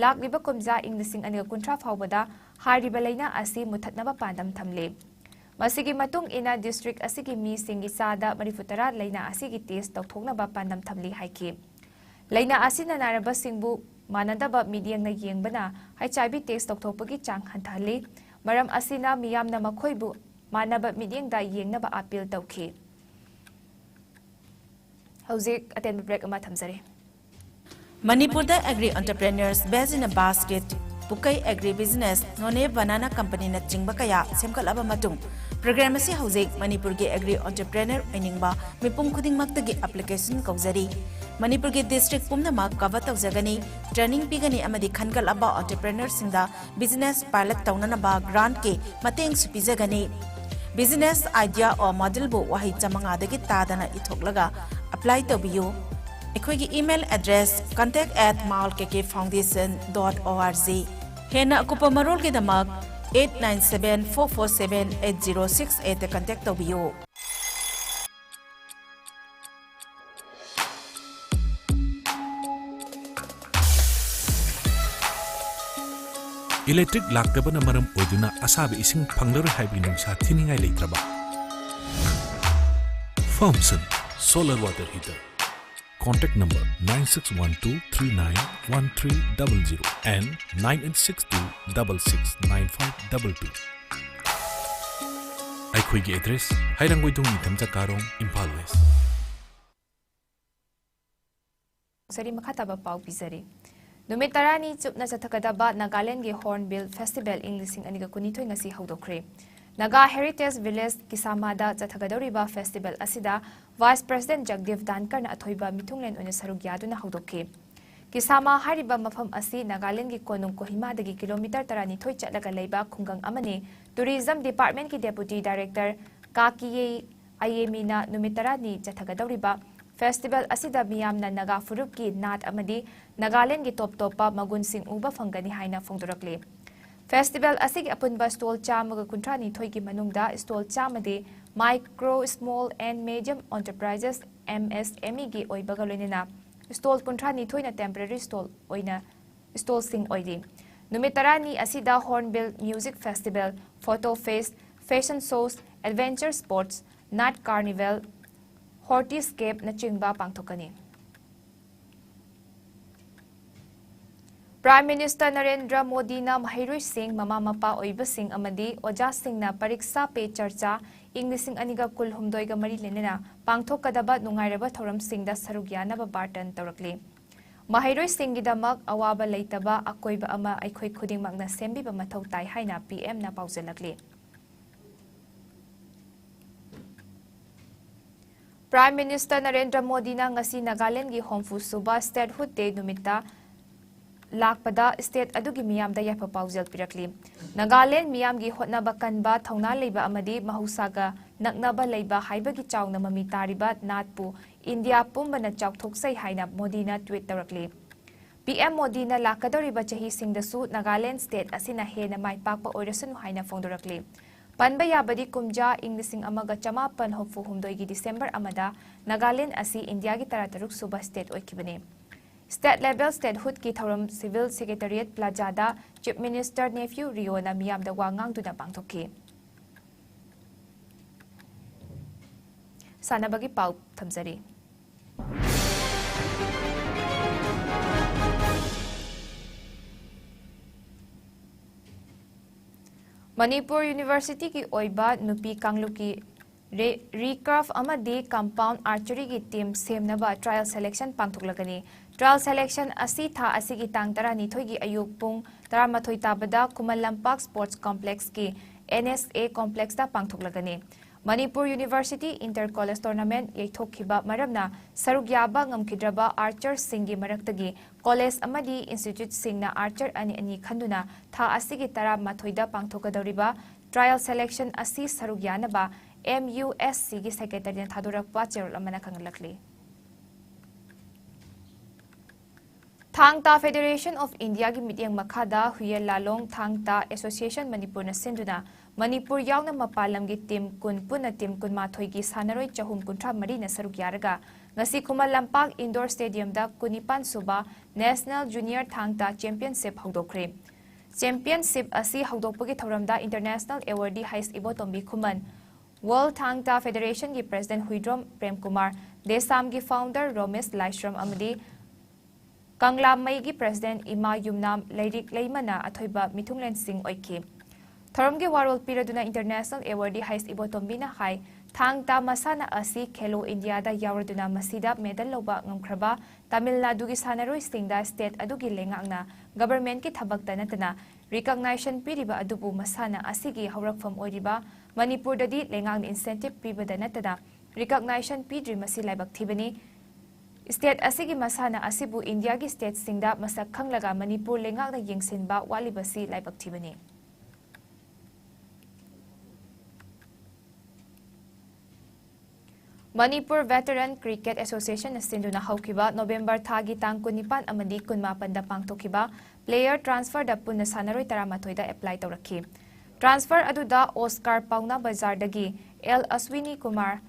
ꯂꯥꯛꯂꯤꯕ ꯀꯨꯝꯖꯥ ꯏꯪ ꯂꯤꯁꯤꯡ ꯑꯅꯤꯒ ꯀꯨꯟꯊ꯭ꯔꯥ ꯐꯥꯎꯕꯗ ꯍꯥꯏꯔꯤꯕ ꯂꯥꯏꯅꯥ ꯑꯁꯤ ꯃꯨꯊꯠꯅꯕ ꯄꯥꯟꯗꯝ ꯊꯝꯂꯤ꯫ ꯃꯁꯤꯒꯤ ꯃꯇꯨꯡ ꯏꯟꯅ ꯗꯤꯁꯇ꯭ꯔꯤꯛ ꯑꯁꯤꯒꯤ ꯃꯤꯁꯤꯡꯒꯤ ꯆꯥꯗ ꯃꯔꯤꯐꯨ ꯇꯔꯥ ꯂꯥꯏꯅꯥ ꯑꯁꯤꯒꯤ ꯇꯦꯁ ꯇꯧꯊꯣꯛꯅꯕ ꯄꯥꯟꯗꯝ ꯊꯝꯂꯤ ꯍꯥꯏꯈꯤ꯫ ꯂꯥꯏꯅꯥ ꯑꯁꯤꯅ ꯅꯥꯔꯕꯁꯤꯡꯕꯨ ꯃꯥꯟꯅꯗꯕ ꯃꯤꯠꯌꯦꯡꯅ ꯌꯦꯡꯕꯅ ꯍꯩꯆ ꯑꯥꯏ ꯚꯤ ꯇꯦꯁ ꯇꯧꯊꯣꯛꯄꯒꯤ ꯆꯥꯡ ꯍꯟꯊꯍꯜꯂꯤ꯫ ꯃꯔꯝ ꯑꯁꯤꯅ ꯃꯤꯌꯥꯝꯅ ꯃꯈꯣꯏꯕꯨ ꯃꯥꯟꯅꯕ ꯃꯤꯠꯌꯦꯡꯗ ꯌꯦꯡꯅꯕ ꯑꯥꯄꯤꯜ ꯇꯧꯈꯤ꯫ ꯍꯧꯖꯤꯛ ꯑꯇꯦꯟꯕ ꯕ꯭ꯔꯦꯛ ꯑꯃ ꯊꯝꯖꯔꯤ꯫ ꯃꯅꯤꯄꯨꯔꯗ Agri Entrepreneurs Best in a Basket, Pukei agri business, ꯅꯣꯅꯦ ꯕꯅꯥꯅꯥ ꯀꯝꯄꯅꯤꯅꯆꯤꯡꯕ ꯀꯌꯥ ꯁꯦꯝꯒꯠꯂꯕ ꯃꯇꯨꯡ, ꯄ꯭ꯔꯣꯒ꯭ꯔꯥꯝ ꯑꯁꯤ ꯍꯧꯖꯤꯛ ꯃꯅꯤꯄꯨꯔꯒꯤ ꯑꯦꯒ꯭ꯔꯤ ꯑꯣꯟꯇꯔꯄ꯭ꯔꯦꯅꯔ ꯑꯣꯏꯅꯤꯡꯕ ꯃꯤꯄꯨꯝ ꯈꯨꯗꯤꯡꯃꯛꯇꯒꯤ ꯑꯦꯄ꯭ꯂꯤꯀꯦꯁꯟ ꯀꯧꯖꯔꯤ꯫ ꯃꯅꯤꯄꯨꯔꯒꯤ ꯗꯤꯁꯇ꯭ꯔꯤꯛ ꯄꯨꯝꯅꯃꯛ ꯀꯚꯔ ꯇꯧꯖꯒꯅꯤ, ꯇ꯭ꯔꯦꯅꯤꯡ ꯄꯤꯒꯅꯤ ꯑꯃꯗꯤ ꯈꯟꯒꯠꯂꯕ ꯑꯣꯟꯇꯔꯄ꯭ꯔꯦꯅꯔꯁꯤꯡꯗ ꯕꯤꯖꯤꯅꯦꯁ ꯄꯥꯏꯂꯠ ꯇꯧꯅꯅꯕ ꯒ꯭ꯔꯥꯟꯠꯀꯤ ꯃꯇꯦꯡꯁꯨ ꯄꯤꯖꯒꯅꯤ꯫ ꯕꯤꯖꯤꯅꯦꯁ ꯑꯥꯏꯗꯤꯌꯥ ꯑꯣ ꯃꯣꯗꯦꯜꯕꯨ ꯋꯥꯍꯩ ꯆꯥꯃꯉꯥꯗꯒꯤ ꯇꯥꯗꯅ ꯏꯊꯣꯛꯂꯒ ꯑꯦꯄ꯭ꯂꯥꯏ ꯇꯧꯕꯤꯌꯨ꯫ ꯑꯩꯈꯣꯏꯒꯤ email address contact at maol K K foundation dot org꯫ ꯍꯦꯟꯅ ꯑꯀꯨꯞꯄ ꯃꯔꯣꯜꯒꯤꯗꯃꯛ eight nine seven four four seven eight zero six eight ꯇ contact ꯇꯧꯕꯤꯌꯨ꯫ ꯏꯂꯦꯛꯇ꯭ꯔꯤꯛ ꯂꯥꯛꯇꯕꯅ ꯃꯔꯝ ꯑꯣꯏꯗꯨꯅ ꯑꯁꯥꯕ ꯏꯁꯤꯡ ꯐꯪꯂꯔꯣꯏ ꯍꯥꯏꯕꯒꯤ ꯅꯨꯡꯁꯥ ꯊꯤꯅꯤꯡꯉꯥꯏ ꯂꯩꯇ꯭ꯔꯕ? Farmson solar water heater. Contact number nine six one two three nine one three double zero and nine eight six two double six nine five double two꯫ ꯑꯩꯈꯣꯏꯒꯤ ꯑꯦꯗ꯭ꯔꯦꯁ: ꯍꯩꯔꯥꯡꯒꯣꯏꯊꯣꯡ ꯅꯤꯡꯊꯝꯆꯥ ꯀꯥꯔꯣꯡ, ꯏꯝꯐꯥꯜ ꯋꯦꯁ꯫ ꯁꯔꯤ ꯃꯈꯥ ꯇꯥꯕ ꯄꯥꯎ ꯄꯤꯖꯔꯤ꯫ ꯅꯨꯃꯤꯠ ꯇꯔꯥꯅꯤ ꯆꯨꯞꯅ ꯆꯠꯊꯒꯗꯕ ꯅꯥꯒꯥꯂꯦꯟꯗꯒꯤ ꯍꯣꯔꯟꯕꯤꯜ ꯐꯦꯁꯇꯤꯚꯦꯜ ꯏꯪ ꯂꯤꯁꯤꯡ ꯑꯅꯤꯒ ꯀꯨꯟꯅꯤꯊꯣꯏ ꯉꯁꯤ ꯍꯧꯗꯣꯛꯈ꯭ꯔꯦ꯫ ꯅꯥꯒꯥ ꯍꯦꯔꯤꯇꯦꯖ ꯚꯤꯂꯦꯖ ꯀꯤꯁꯥꯃꯥꯗ ꯆꯠꯊꯒꯗꯧꯔꯤꯕ ꯐꯦꯁꯇꯤꯚꯦꯜ ꯑꯁꯤꯗ ꯚꯥꯏꯁ ꯄ꯭ꯔꯦꯁꯤꯗꯦꯟꯠ ꯖꯒꯗꯤꯞ ꯙꯥꯟꯀꯔꯅ ꯑꯊꯣꯏꯕ ꯃꯤꯊꯨꯡꯂꯦꯟ ꯑꯣꯏꯅ ꯁꯔꯨꯛ ꯌꯥꯗꯨꯅ ꯍꯧꯗꯣꯛꯈꯤ꯫ ꯀꯤꯁꯥꯃꯥ ꯍꯥꯏꯔꯤꯕ ꯃꯐꯝ ꯑꯁꯤ ꯅꯥꯒꯥꯂꯦꯟꯗꯒꯤ ꯀꯣꯅꯨꯡ ꯀꯣꯍꯤꯃꯥꯗꯒꯤ ꯀꯤꯂꯣꯃꯤꯇꯔ ꯇꯔꯥꯅꯤꯊꯣꯏ ꯆꯠꯂꯒ ꯂꯩꯕ ꯈꯨꯡꯒꯪ ꯑꯃꯅꯤ꯫ ꯇꯨꯔꯤꯖꯝ ꯗꯤꯄꯥꯔꯠꯃꯦꯟꯠꯀꯤ ꯗꯦꯄꯨꯇꯤ ꯗꯥꯏꯔꯦꯛꯇꯔ ꯀꯥꯀꯤꯌꯦ ꯑꯌꯦꯃꯤꯅ ꯅꯨꯃꯤꯠ ꯇꯔꯥꯅꯤ ꯆꯠꯊꯒꯗꯧꯔꯤꯕ ꯐꯦꯁꯇꯤꯚꯦꯜ ꯑꯁꯤꯗ ꯃꯤꯌꯥꯝꯅ ꯅꯥꯒꯥ ꯐꯨꯔꯨꯞꯀꯤ ꯅꯥꯠ ꯑꯃꯗꯤ ꯅꯥꯒꯥꯂꯦꯟꯗꯒꯤ ꯇꯣꯞ ꯇꯣꯞꯄ ꯃꯒꯨꯟꯁꯤꯡ ꯎꯕ ꯐꯪꯒꯅꯤ ꯍꯥꯏꯅ ꯐꯣꯡꯗꯣꯔꯛꯂꯤ꯫ ꯐꯦꯁꯇꯤꯚꯦꯜ ꯑꯁꯤꯒꯤ ꯑꯄꯨꯟꯕ ꯁ꯭ꯇꯣꯜ ꯆꯥꯝꯃꯒ ꯀꯨꯟꯊ꯭ꯔꯥꯅꯤꯊꯣꯏꯒꯤ ꯃꯅꯨꯡꯗ ꯁ꯭ꯇꯣꯜ ꯆꯥꯝꯃꯗꯤ Micro, Small and Medium Enterprises, M S M Eꯒꯤ ꯑꯣꯏꯕꯒ ꯂꯣꯏꯅꯅ ꯁ꯭ꯇꯣꯜ ꯀꯨꯟꯊ꯭ꯔꯥꯅꯤꯊꯣꯏꯅ temporary ꯁ꯭ꯇꯣꯜ ꯑꯣꯏꯅ ꯁ꯭ꯇꯣꯜꯁꯤꯡ ꯑꯣꯏꯔꯤ꯫ ꯅꯨꯃꯤꯠ ꯇꯔꯥꯅꯤ ꯑꯁꯤꯗ Hornbill Music Festival, Photo Fest, Fashion Shows, Adventure Sports, Night Carnival, Hortiscapeꯅꯆꯤꯡꯕ ꯄꯥꯡꯊꯣꯛꯀꯅꯤ꯫ Prime Minister ꯅꯔꯦꯟꯗ꯭ꯔ ꯃꯣꯗꯤꯅ ꯃꯍꯩꯔꯣꯏꯁꯤꯡ, ꯃꯃꯥ ꯃꯄꯥ ꯑꯣꯏꯕꯁꯤꯡ ꯑꯃꯗꯤ ꯑꯣꯖꯥꯁꯤꯡꯅ ꯄꯔꯤꯛꯁꯥ ꯄꯦ ꯆꯔꯆꯥ ꯏꯪ ꯂꯤꯁꯤꯡ ꯑꯅꯤꯒ ꯀꯨꯟꯍꯨꯝꯗꯣꯏꯒ ꯃꯔꯤ ꯂꯩꯅꯅ ꯄꯥꯡꯊꯣꯛꯀꯗꯕ ꯅꯨꯡꯉꯥꯏꯔꯕ ꯊꯧꯔꯝꯁꯤꯡꯗ ꯁꯔꯨꯛ ꯌꯥꯅꯕ ꯕꯥꯔꯇꯟ ꯇꯧꯔꯛꯂꯤ꯫ ꯃꯍꯩꯔꯣꯏꯁꯤꯡꯒꯤꯗꯃꯛ ꯑꯋꯥꯕ ꯂꯩꯇꯕ ꯑꯀꯣꯏꯕ ꯑꯃ ꯑꯩꯈꯣꯏ ꯈꯨꯗꯤꯡꯃꯛꯅ ꯁꯦꯝꯕꯤꯕ ꯃꯊꯧ ꯇꯥꯏ ꯍꯥꯏꯅ P M ꯅ ꯄꯥꯎꯖꯦꯜꯂꯛꯂꯤ꯫ Prime Minister ꯅꯔꯦꯟꯗ꯭ꯔ ꯃꯣꯗꯤꯅ ꯉꯁꯤ ꯅꯥꯒꯥꯂꯦꯟꯗꯒꯤ ꯍꯨꯝꯐꯨ ꯁꯨꯕ Statehood Day ꯅꯨꯃꯤꯠꯇ ꯂꯥꯛꯄꯗ state ꯑꯗꯨꯒꯤ ꯃꯤꯌꯥꯝꯗ ꯌꯥꯏꯐ ꯄꯥꯎꯖꯦꯜ ꯄꯤꯔꯛꯂꯤ꯫ ꯅꯥꯒꯥꯂꯦꯟꯗ ꯃꯤꯌꯥꯝꯒꯤ ꯍꯣꯠꯅꯕ ꯀꯟꯕ, ꯊꯧꯅꯥ ꯂꯩꯕ ꯑꯃꯗꯤ ꯃꯍꯧꯁꯥꯒ ꯅꯛꯅꯕ ꯂꯩꯕ ꯍꯥꯏꯕꯒꯤ ꯆꯥꯎꯅ ꯃꯃꯤ ꯇꯥꯔꯤꯕ ꯅꯥꯠꯄꯨ ꯏꯟꯗꯤꯌꯥ ꯄꯨꯝꯕꯅ ꯆꯥꯎꯊꯣꯛꯆꯩ ꯍꯥꯏꯅ ꯃꯣꯗꯤꯅ tweet ꯇꯧꯔꯛꯂꯤ꯫ P M ꯃꯣꯗꯤꯅ ꯂꯥꯛꯀꯗꯧꯔꯤꯕ ꯆꯍꯤꯁꯤꯡꯗꯁꯨ ꯅꯥꯒꯥꯂꯦꯟꯗ state ꯑꯁꯤꯅ ꯍꯦꯟꯅ ꯃꯥꯏ ꯄꯥꯛꯄ ꯑꯣꯏꯔꯁꯅꯨ ꯍꯥꯏꯅ ꯐꯣꯡꯗꯣꯔꯛꯂꯤ꯫ ꯄꯟꯕ ꯌꯥꯕꯗꯤ, ꯀꯨꯝꯖꯥ ꯏꯪ ꯂꯤꯁꯤꯡ ꯑꯃꯒ ꯆꯃꯥꯄꯟ ꯍꯨꯝꯐꯨ ꯍꯨꯝꯗꯣꯏꯒꯤ December ꯑꯃꯗ ꯅꯥꯒꯥꯂꯦꯟꯗ ꯑꯁꯤ ꯏꯟꯗꯤꯌꯥꯒꯤ ꯇꯔꯥꯇꯔꯨꯛ ꯁꯨꯕ state ꯑꯣꯏꯈꯤꯕꯅꯤ꯫ State level statehoodꯀꯤ ꯊꯧꯔꯝ Civil Secretariat Plazaꯗ Chief Minister Neiphiu Rioꯅ ꯃꯤꯌꯥꯝꯗ ꯋꯥ ꯉꯥꯡꯗꯨꯅ ꯄꯥꯡꯊꯣꯛꯈꯤ꯫ ꯁꯥꯟꯅꯕꯒꯤ ꯄꯥꯎ ꯊꯝꯖꯔꯤ꯫ ꯃꯅꯤꯄꯨꯔ Universityꯒꯤ ꯑꯣꯏꯕ ꯅꯨꯄꯤ ꯀꯥꯡꯂꯨꯞꯀꯤ ꯔꯦ-, recurve ꯑꯃꯗꯤ compound archeryꯒꯤ team ꯁꯦꯝꯅꯕ trial selection ꯄꯥꯡꯊꯣꯛꯂꯒꯅꯤ꯫ Trial selection ꯑꯁꯤ ꯊꯥ ꯑꯁꯤꯒꯤ ꯇꯥꯡ ꯇꯔꯥꯅꯤꯊꯣꯏꯒꯤ ꯑꯌꯨꯛ ꯄꯨꯡ ꯇꯔꯥꯃꯥꯊꯣꯏ ꯇꯥꯕꯗ Khuman Lampak Sports Complexꯀꯤ N S A Complexꯇ ꯄꯥꯡꯊꯣꯛꯂꯒꯅꯤ꯫ Manipur University Inter College Tournament ꯌꯩꯊꯣꯛꯈꯤꯕ ꯃꯔꯝꯅ ꯁꯔꯨꯛ ꯌꯥꯕ ꯉꯝꯈꯤꯗ꯭ꯔꯕ archerꯁꯤꯡꯒꯤ ꯃꯔꯛꯇꯒꯤ college ꯑꯃꯗꯤ instituteꯁꯤꯡꯅ archer ꯑꯅꯤ ꯑꯅꯤ ꯈꯟꯗꯨꯅ ꯊꯥ ꯑꯁꯤꯒꯤ ꯇꯔꯥꯃꯥꯊꯣꯏꯗ ꯄꯥꯡꯊꯣꯛꯀꯗꯧꯔꯤꯕ trial selection ꯑꯁꯤ ꯁꯔꯨꯛ ꯌꯥꯅꯕ M U S Cꯒꯤ secretaryꯅ ꯊꯥꯗꯣꯔꯛꯄ ꯆꯦꯔꯣꯜ ꯑꯃꯅ ꯈꯪꯍꯜꯂꯛꯂꯤ꯫ ꯊꯥꯡ ꯇꯥ Federation of Indiaꯒꯤ ꯃꯤꯠꯌꯦꯡ ꯃꯈꯥꯗ ꯍꯨꯌꯦꯟ ꯂꯥꯂꯣꯡ ꯊꯥꯡ ꯇꯥ Association ꯃꯅꯤꯄꯨꯔꯅ ꯁꯤꯟꯗꯨꯅ ꯃꯅꯤꯄꯨꯔ ꯌꯥꯎꯅ ꯃꯄꯥꯟ ꯂꯝꯒꯤ team ꯀꯨꯟ ꯄꯨꯟꯅ team ꯀꯨꯟꯃꯥꯊꯣꯏꯒꯤ ꯁꯥꯟꯅꯔꯣꯏ ꯆꯍꯨꯝ ꯀꯨꯟꯊ꯭ꯔꯥ ꯃꯔꯤꯅ ꯁꯔꯨꯛ ꯌꯥꯔꯒ ꯉꯁꯤ ꯈꯨꯃꯟ ꯂꯝꯄꯥꯛ Indoor Stadiumꯗ ꯀꯨꯟꯅꯤꯄꯥꯟ ꯁꯨꯕ National Junior ꯊꯥꯡ ꯇꯥ Championship ꯍꯧꯗꯣꯛꯈ꯭ꯔꯦ꯫ Championship ꯑꯁꯤ ꯍꯧꯗꯣꯛꯄꯒꯤ ꯊꯧꯔꯝꯗ International Awardee ꯍꯩꯁ ꯏꯕꯣꯇꯣꯝꯕꯤ ꯈꯨꯃꯟ, World ꯊꯥꯡ ꯇꯥ Federationꯒꯤ President ꯍꯨꯏꯗ꯭ꯔꯣꯝ ꯄ꯭ꯔꯦꯝꯀꯨꯃꯥꯔ, ꯗꯦꯁꯥꯝꯒꯤ founder ꯔꯣꯃꯦꯁ ꯂꯥꯏꯁ꯭ꯔꯝ ꯑꯃꯗꯤ ꯀꯪꯂꯥꯃꯩꯒꯤ President ꯏꯃꯥ ꯌꯨꯝꯅꯥꯝ ꯂꯩꯔꯤꯛ ꯂꯩꯃꯅ ꯑꯊꯣꯏꯕ ꯃꯤꯊꯨꯡꯂꯦꯟꯁꯤꯡ ꯑꯣꯏꯈꯤ꯫ ꯊꯧꯔꯝꯒꯤ ꯋꯥꯔꯣꯜ ꯄꯤꯔꯗꯨꯅ International Awardee ꯍꯩꯁ ꯏꯕꯣꯇꯣꯝꯕꯤꯅ ꯍꯥꯏ, ꯊꯥꯡ ꯇꯥ ꯃꯁꯥꯟꯅ ꯑꯁꯤ ꯈꯦꯂꯣ ꯏꯟꯗꯤꯌꯥꯗ ꯌꯥꯎꯔꯗꯨꯅ ꯃꯁꯤꯗ medal ꯂꯧꯕ ꯉꯝꯈ꯭ꯔꯕ ꯇꯥꯃꯤꯜ ꯅꯥꯗꯨꯒꯤ ꯁꯥꯟꯅꯔꯣꯏꯁꯤꯡꯗ state ꯑꯗꯨꯒꯤ ꯂꯩꯉꯥꯛꯅ governmentꯀꯤ ꯊꯕꯛꯇ ꯅꯠꯇꯅ recognition ꯄꯤꯔꯤꯕ ꯑꯗꯨꯕꯨ ꯃꯁꯥꯟꯅ ꯑꯁꯤꯒꯤ ꯍꯧꯔꯛꯐꯝ ꯑꯣꯏꯔꯤꯕ ꯃꯅꯤꯄꯨꯔꯗꯗꯤ ꯂꯩꯉꯥꯛꯅ incentive ꯄꯤꯕꯗ ꯅꯠꯇꯅ recognition ꯄꯤꯗ꯭ꯔꯤ, ꯃꯁꯤ ꯂꯥꯏꯕꯛ ꯊꯤꯕꯅꯤ꯫ State ꯑꯁꯤꯒꯤ ꯃꯁꯥꯟꯅ ꯑꯁꯤꯕꯨ ꯏꯟꯗꯤꯌꯥꯒꯤ stateꯁꯤꯡꯗ ꯃꯁꯛ ꯈꯪꯂꯒ ꯃꯅꯤꯄꯨꯔ ꯂꯩꯉꯥꯛꯅ ꯌꯦꯡꯁꯤꯟꯕ ꯋꯥꯠꯂꯤꯕꯁꯤ ꯂꯥꯏꯕꯛ ꯊꯤꯕꯅꯤ꯫ Manipur Veteran Cricket Associationꯅ ꯁꯤꯟꯗꯨꯅ ꯍꯧꯈꯤꯕ November ꯊꯥꯒꯤ ꯇꯥꯡ ꯀꯨꯟꯅꯤꯄꯥꯟ ꯑꯃꯗꯤ ꯀꯨꯟꯃꯥꯄꯟꯗ ꯄꯥꯡꯊꯣꯛꯈꯤꯕ player transferꯗ ꯄꯨꯟꯅ ꯁꯥꯟꯅꯔꯣꯏ ꯇꯔꯥꯃꯥꯊꯣꯏꯗ apply ꯇꯧꯔꯛꯈꯤ꯫ Transfer ꯑꯗꯨꯗ Oscar ꯄꯥꯎꯅꯥ ꯕꯖꯥꯔꯗꯒꯤ L Ashwini Kumar,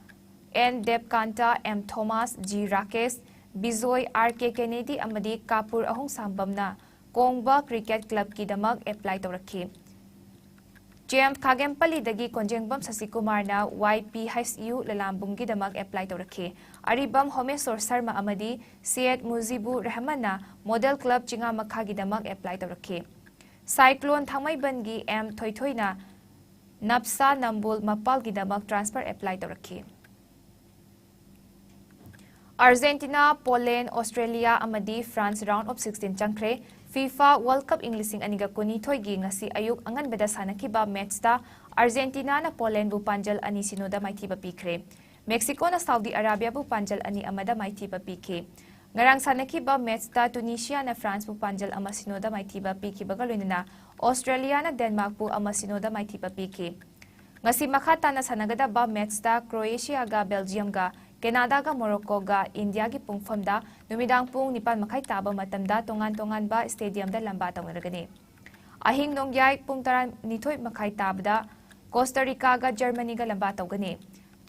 N Devakant, M Thomas, G Rakesh, Bijoy, R K Kennedy ꯑꯃꯗꯤ ꯀꯥꯄꯨꯔ ꯑꯍꯨꯡꯁꯥꯡꯕꯝꯅ ꯀꯣꯡꯕ Cricket Clubꯀꯤꯗꯃꯛ apply ꯇꯧꯔꯛꯈꯤ꯫ ꯆꯦꯝ ꯈꯥꯒꯦꯝꯄꯜꯂꯤꯗꯒꯤ ꯀꯣꯟꯖꯦꯡꯕꯝ ꯁꯁꯤꯀꯨꯃꯥꯔꯅ ꯋꯥꯏ ꯄꯤ ꯍꯩꯆ ꯌꯨ ꯂꯂꯥꯝꯕꯨꯡꯒꯤꯗꯃꯛ apply ꯇꯧꯔꯛꯈꯤ꯫ ꯑꯔꯤꯕꯝ ꯍꯣꯃꯦꯁꯣꯔ ꯁꯔꯃ ꯑꯃꯗꯤ ꯁꯤꯌꯦꯠ ꯃꯨꯖꯤꯕꯨ ꯔꯍꯃꯟꯅ Model Club ꯆꯤꯉꯥꯃꯈꯥꯒꯤꯗꯃꯛ apply ꯇꯧꯔꯛꯈꯤ꯫ Cyclone ꯊꯥꯡꯃꯩꯕꯟꯒꯤ ꯑꯦꯝ ꯊꯣꯏꯊꯣꯏꯅ ꯅꯞꯁꯥ ꯅꯝꯕꯨꯜ ꯃꯄꯥꯜꯒꯤꯗꯃꯛ transfer apply ꯇꯧꯔꯛꯈꯤ꯫ ꯑꯥꯔꯖꯦꯟꯇꯤꯅꯥ, ꯄꯣꯂꯦꯟ, ꯑꯣꯁꯇ꯭ꯔꯦꯂꯤꯌꯥ ꯑꯃꯗꯤ ꯐ꯭ꯔꯥꯟꯁ round of sixteen ꯆꯪꯈ꯭ꯔꯦ꯫ FIFA World Cup ꯏꯪ ꯂꯤꯁꯤꯡ ꯑꯅꯤꯒ ꯀꯨꯟꯅꯤꯊꯣꯏꯒꯤ ꯉꯁꯤ ꯑꯌꯨꯛ ꯑꯉꯟꯕꯗ ꯁꯥꯟꯅꯈꯤꯕ matchꯇ ꯑꯥꯔꯖꯦꯟꯇꯤꯅꯥꯅ ꯄꯣꯂꯦꯟꯕꯨ ꯄꯥꯟꯖꯜ ꯑꯅꯤ ꯁꯤꯅꯣꯗ ꯃꯥꯏꯊꯤꯕ ꯄꯤꯈ꯭ꯔꯦ꯫ ꯃꯦꯛꯁꯤꯀꯣꯅ ꯁꯥꯎꯗꯤ ꯑꯔꯥꯕꯤꯌꯥꯕꯨ ꯄꯥꯟꯖꯜ ꯑꯅꯤ ꯑꯃꯗ ꯃꯥꯏꯊꯤꯕ ꯄꯤꯈꯤ꯫ ꯉꯔꯥꯡ ꯁꯥꯟꯅꯈꯤꯕ matchꯇ ꯇꯨꯅꯤꯁꯤꯌꯥꯅ ꯐ꯭ꯔꯥꯟꯁꯄꯨ ꯄꯥꯟꯖꯜ ꯑꯃ ꯁꯤꯅꯣꯗ ꯃꯥꯏꯊꯤꯕ ꯄꯤꯈꯤꯕꯒ ꯂꯣꯏꯅꯅ ꯑꯣꯁꯇ꯭ꯔꯦꯂꯤꯌꯥꯅ ꯗꯦꯟꯃꯥꯔꯛꯄꯨ ꯑꯃ ꯁꯤꯅꯣꯗ ꯃꯥꯏꯊꯤꯕ ꯄꯤꯈꯤ꯫ ꯉꯁꯤ ꯃꯈꯥ ꯇꯥꯅ ꯁꯥꯟꯅꯒꯗꯕ matchꯇ ꯀ꯭ꯔꯣꯑꯦꯁꯤꯌꯥꯒ ꯕꯦꯜꯖꯤꯌꯝꯒ ꯀꯦꯅꯥꯗꯥꯒ ꯃꯣꯔꯣꯀꯣꯒ ꯏꯟꯗꯤꯌꯥꯒꯤ ꯄꯨꯡꯐꯝꯗ ꯅꯨꯃꯤꯗꯥꯡ ꯄꯨꯡ ꯅꯤꯄꯥꯟ ꯃꯈꯥꯏ ꯇꯥꯕ ꯃꯇꯝꯗ ꯇꯣꯉꯥꯟ ꯇꯣꯉꯥꯟꯕ ꯁ꯭ꯇꯦꯗꯤꯌꯝꯗ ꯂꯝꯕꯥ ꯇꯧꯅꯔꯒꯅꯤ꯫ ꯑꯍꯤꯡ ꯅꯣꯡꯌꯥꯏ ꯄꯨꯡ ꯇꯔꯥꯅꯤꯊꯣꯏ ꯃꯈꯥꯏ ꯇꯥꯕꯗ ꯀꯣꯁꯇꯥ ꯔꯤꯀꯥꯒ ꯖꯔꯃꯅꯤꯒ ꯂꯝꯕꯥ ꯇꯧꯒꯅꯤ꯫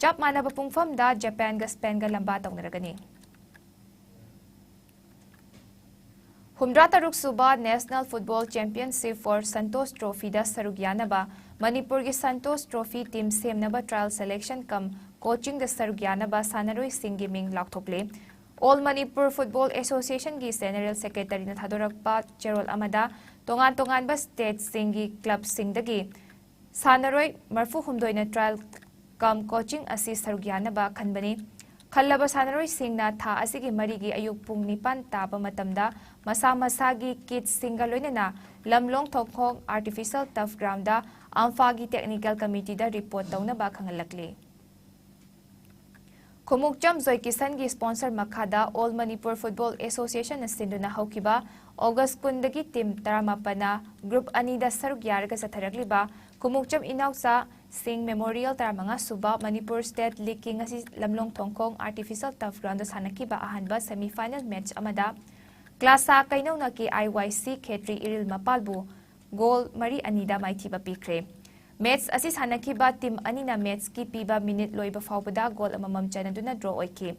ꯆꯞ ꯃꯥꯟꯅꯕ ꯄꯨꯡꯐꯝꯗ ꯖꯄꯥꯟꯒ ꯁ꯭ꯄꯦꯟꯒ ꯂꯝꯕꯥ ꯇꯧꯅꯔꯒꯅꯤ꯫ ꯍꯨꯝꯗ꯭ꯔꯥ ꯇꯔꯨꯛ ꯁꯨꯕ National Football Championship for Santosh Trophyꯗ ꯁꯔꯨꯛ ꯌꯥꯅꯕ ꯃꯅꯤꯄꯨꯔꯒꯤ ꯁꯟꯇꯣꯁ ꯇ꯭ꯔꯣꯐꯤ ꯇꯤꯝ ꯁꯦꯝꯅꯕ trial selection cum coachingꯗ ꯁꯔꯨꯛ ꯌꯥꯅꯕ ꯁꯥꯟꯅꯔꯣꯏꯁꯤꯡꯒꯤ ꯃꯤꯡ ꯂꯥꯎꯊꯣꯛꯂꯦ꯫ All Manipur Football Associationꯒꯤ General Secretaryꯅ ꯊꯥꯗꯣꯔꯛꯄ ꯆꯦꯔꯣꯜ ꯑꯃꯗ ꯇꯣꯉꯥꯟ ꯇꯣꯉꯥꯟꯕ stateꯁꯤꯡꯒꯤ clubꯁꯤꯡꯗꯒꯤ ꯁꯥꯟꯅꯔꯣꯏ ꯃꯔꯐꯨ ꯍꯨꯝꯗꯣꯏꯅ trial cum coaching ꯑꯁꯤ ꯁꯔꯨꯛ ꯌꯥꯅꯕ ꯈꯟꯕꯅꯤ꯫ ꯈꯜꯂꯕ ꯁꯥꯟꯅꯔꯣꯏꯁꯤꯡꯅ ꯊꯥ ꯑꯁꯤꯒꯤ ꯃꯔꯤꯒꯤ ꯑꯌꯨꯛ ꯄꯨꯡ ꯅꯤꯄꯥꯟ ꯇꯥꯕ ꯃꯇꯝꯗ ꯃꯁꯥ ꯃꯁꯥꯒꯤ kitꯁꯤꯡꯒ ꯂꯣꯏꯅꯅ ꯂꯝꯂꯣꯡ ꯊꯣꯡꯈꯣꯡ Artificial Turf Groundꯗ ꯑꯝꯐꯥꯒꯤ Technical Committeeꯗ report ꯇꯧꯅꯕ ꯈꯪꯍꯜꯂꯛꯂꯤ꯫ ꯈꯨꯃꯨꯛꯆꯝ ꯖꯣꯏꯀꯤꯁꯟꯒꯤ sponsor ꯃꯈꯥꯗ All Manipur Football Associationꯅ ꯁꯤꯟꯗꯨꯅ ꯍꯧꯈꯤꯕ August ꯀꯨꯟꯗꯒꯤ team ꯇꯔꯥꯃꯥꯄꯟꯅ group ꯑꯅꯤꯗ ꯁꯔꯨꯛ ꯌꯥꯔꯒ ꯆꯠꯊꯔꯛꯂꯤꯕ ꯈꯨꯃꯨꯛꯆꯝ ꯏꯅꯥꯎꯆꯥ ꯁꯤꯡ Memorial ꯇꯔꯥꯃꯉꯥ ꯁꯨꯕ Manipur State Leagueꯀꯤ ꯉꯁꯤ ꯂꯝꯂꯣꯡ ꯊꯣꯡꯈꯣꯡ Artificial Turf Groundꯗ ꯁꯥꯟꯅꯈꯤꯕ ꯑꯍꯥꯟꯕ semi final match ꯑꯃꯗ ꯀ꯭ꯂꯥꯁꯥ ꯀꯩꯅꯧꯅ KIYC ꯈꯦꯇ꯭ꯔꯤ ꯏꯔꯤꯜ ꯃꯄꯥꯜꯕꯨ goal ꯃꯔꯤ ꯑꯅꯤꯗ ꯃꯥꯏꯊꯤꯕ ꯄꯤꯈ꯭ꯔꯦ꯫ Match ꯑꯁꯤ ꯁꯥꯟꯅꯈꯤꯕ team ꯑꯅꯤꯅ matchꯀꯤ ꯄꯤꯕ minute ꯂꯣꯏꯕ ꯐꯥꯎꯕꯗ goal ꯑꯃꯃꯝ ꯆꯟꯅꯗꯨꯅ draw ꯑꯣꯏꯈꯤ꯫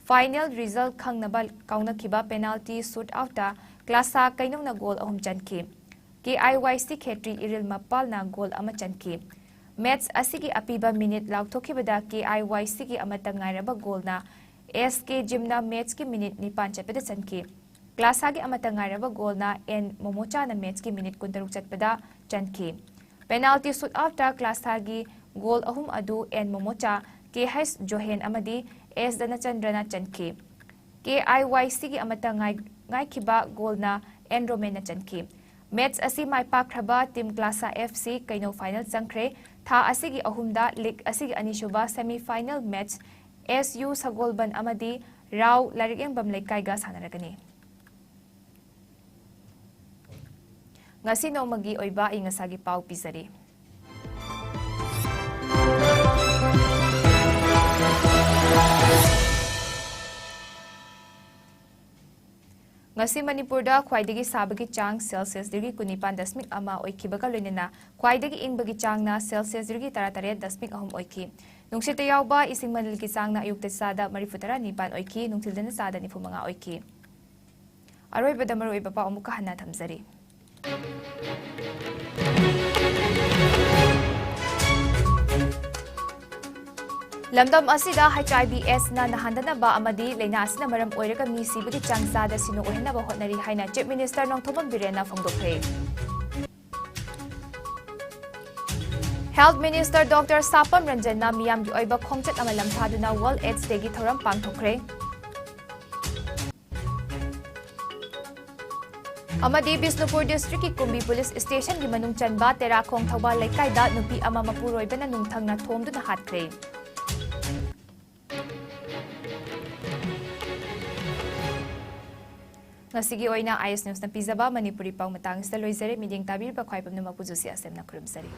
Final result ꯈꯪꯅꯕ ꯀꯥꯎꯅꯈꯤꯕ penalty shootoutꯇ ꯀ꯭ꯂꯥꯁꯥ ꯀꯩꯅꯧꯅ goal ꯑꯍꯨꯝ ꯆꯟꯈꯤ꯫ KIYC ꯈꯦꯇ꯭ꯔꯤ ꯏꯔꯤꯜ ꯃꯄꯥꯜꯅ goal ꯑꯃ ꯆꯟꯈꯤ꯫ Match ꯑꯁꯤꯒꯤ ꯑꯄꯤꯕ minute ꯂꯥꯎꯊꯣꯛꯈꯤꯕꯗ KIYCꯒꯤ ꯑꯃꯠꯇ ꯉꯥꯏꯔꯕ goalꯅ SK Jimꯅ matchꯀꯤ minute ꯅꯤꯄꯥꯟ ꯆꯠꯄꯗ ꯆꯟꯈꯤ꯫ ꯀ꯭ꯂꯥꯁꯥꯒꯤ ꯑꯃꯠꯇ ꯉꯥꯏꯔꯕ goalꯅ N ꯃꯣꯃꯣꯆꯥꯅ matchꯀꯤ minute ꯀꯨꯟꯇꯔꯨꯛ ꯆꯠꯄꯗ ꯆꯟꯈꯤ꯫ Penalty shootoutꯇ ꯀ꯭ꯂꯥꯁꯥꯒꯤ goal ꯑꯍꯨꯝ ꯑꯗꯨ N ꯃꯣꯃꯣꯆꯥ, KH ꯖꯣꯍꯦꯟ ꯑꯃꯗꯤ S ꯙꯅꯆꯟꯗ꯭ꯔꯅ ꯆꯟꯈꯤ꯫ KIYCꯒꯤ ꯑꯃꯠꯇ ꯉꯥꯏ-, ꯉꯥꯏꯈꯤꯕ goalꯅ N ꯔꯣꯃꯦꯟꯅ ꯆꯟꯈꯤ꯫ Match ꯑꯁꯤ ꯃꯥꯏ ꯄꯥꯛꯈ꯭ꯔꯕ team ꯀ꯭ꯂꯥꯁꯥ FC ꯀꯩꯅꯧ final ꯆꯪꯈ꯭ꯔꯦ꯫ ꯊꯥ ꯑꯁꯤꯒꯤ ꯑꯍꯨꯝꯗ league ꯑꯁꯤꯒꯤ ꯑꯅꯤꯁꯨꯕ semi final match SU ꯁꯒꯣꯜꯕꯟ ꯑꯃꯗꯤ ꯔꯥꯎ ꯂꯥꯏꯔꯤꯛꯌꯦꯡꯕꯝ ꯂꯩꯀꯥꯏꯒ ꯁꯥꯟꯅꯔꯒꯅꯤ꯫ ꯉꯁꯤ ꯅꯣꯡꯃꯒꯤ ꯑꯣꯏꯕ ꯑꯏꯪ ꯑꯁꯥꯒꯤ ꯄꯥꯎ ꯄꯤꯖꯔꯤ꯫ ꯉꯁꯤ ꯃꯅꯤꯄꯨꯔꯗ ꯈ꯭ꯋꯥꯏꯗꯒꯤ ꯁꯥꯕꯒꯤ ꯆꯥꯡ ꯁꯦꯜꯁꯤꯌꯁ ꯗꯤꯒ꯭ꯔꯤ ꯀꯨꯟꯅꯤꯄꯥꯟ ꯗꯁꯃꯤꯛ ꯑꯃ ꯑꯣꯏꯈꯤꯕꯒ ꯂꯣꯏꯅꯅ ꯈ꯭ꯋꯥꯏꯗꯒꯤ ꯏꯪꯕꯒꯤ ꯆꯥꯡꯅ ꯁꯦꯜꯁꯤꯌꯁ ꯗꯤꯒ꯭ꯔꯤ ꯇꯔꯥꯇꯔꯦꯠ ꯗꯁꯃꯤꯛ ꯑꯍꯨꯝ ꯑꯣꯏꯈꯤ꯫ ꯅꯨꯡꯁꯤꯠꯇ ꯌꯥꯎꯕ ꯏꯁꯤꯡ ꯃꯅꯤꯜꯒꯤ ꯆꯥꯡꯅ ꯑꯌꯨꯛꯇ ꯆꯥꯗ ꯃꯔꯤꯐꯨ ꯇꯔꯥ ꯅꯤꯄꯥꯟ ꯑꯣꯏꯈꯤ, ꯅꯨꯡꯊꯤꯜꯗꯅ ꯆꯥꯗ ꯅꯤꯐꯨ ꯃꯉꯥ ꯑꯣꯏꯈꯤ꯫ ꯑꯔꯣꯏꯕꯗ ꯃꯔꯨꯑꯣꯏꯕ ꯄꯥꯎ ꯑꯃꯨꯛꯀ ꯍꯟꯅ ꯊꯝꯖꯔꯤ꯫ ꯂꯝꯗꯝ ꯑꯁꯤꯗ H I V S ꯅ ꯅꯥꯍꯟꯗꯅꯕ ꯑꯃꯗꯤ ꯂꯥꯏꯅꯥ ꯑꯁꯤꯅ ꯃꯔꯝ ꯑꯣꯏꯔꯒ ꯃꯤ ꯁꯤꯕꯒꯤ ꯆꯥꯡ ꯆꯥꯗ ꯁꯤꯅꯣ ꯑꯣꯏꯍꯟꯅꯕ ꯍꯣꯠꯅꯔꯤ ꯍꯥꯏꯅ Chief Minister Nongthombam ꯕꯤꯔꯦꯟꯅ ꯐꯣꯡꯗꯣꯛꯈ꯭ꯔꯦ꯫ Health Minister Doctor ꯁꯥꯄꯝ ꯔꯟꯖꯟꯅ ꯃꯤꯌꯥꯝꯒꯤ ꯑꯣꯏꯕ ꯈꯣꯡꯆꯠ ꯑꯃ ꯂꯝꯐꯥꯗꯨꯅ World AIDS Day ꯒꯤ ꯊꯧꯔꯝ ꯄꯥꯡꯊꯣꯛꯈ꯭ꯔꯦ꯫ ꯑꯃꯗꯤ ꯕꯤꯁꯅꯨꯄꯨꯔ district ꯀꯤ ꯀꯨꯝꯕꯤ police station ꯒꯤ ꯃꯅꯨꯡ ꯆꯟꯕ ꯇꯦꯔꯥꯈꯣꯡ ꯊꯧꯕꯥꯜ ꯂꯩꯀꯥꯏꯗ ꯅꯨꯄꯤ ꯑꯃ ꯃꯄꯨꯔꯣꯏꯕꯅ ꯅꯨꯡꯊꯪꯅ ꯊꯣꯝꯗꯨꯅ ꯍꯥꯠꯈ꯭ꯔꯦ꯫ ꯉꯁꯤꯒꯤ ꯑꯣꯏꯅ I S News ꯅ ꯄꯤꯖꯕ ꯃꯅꯤꯄꯨꯔꯤ ꯄꯥꯎ ꯃꯇꯥꯡ ꯑꯁꯤꯗ ꯂꯣꯏꯖꯔꯦ꯫ ꯃꯤꯠꯌꯦꯡ ꯇꯥꯕꯤꯔꯤꯕ ꯈ꯭ꯋꯥꯏ ꯄꯨꯝꯅꯃꯛꯄꯨ ꯖꯣꯁꯤ ꯑꯁꯦꯝꯅ ꯈꯨꯔꯨꯝꯖꯔꯤ꯫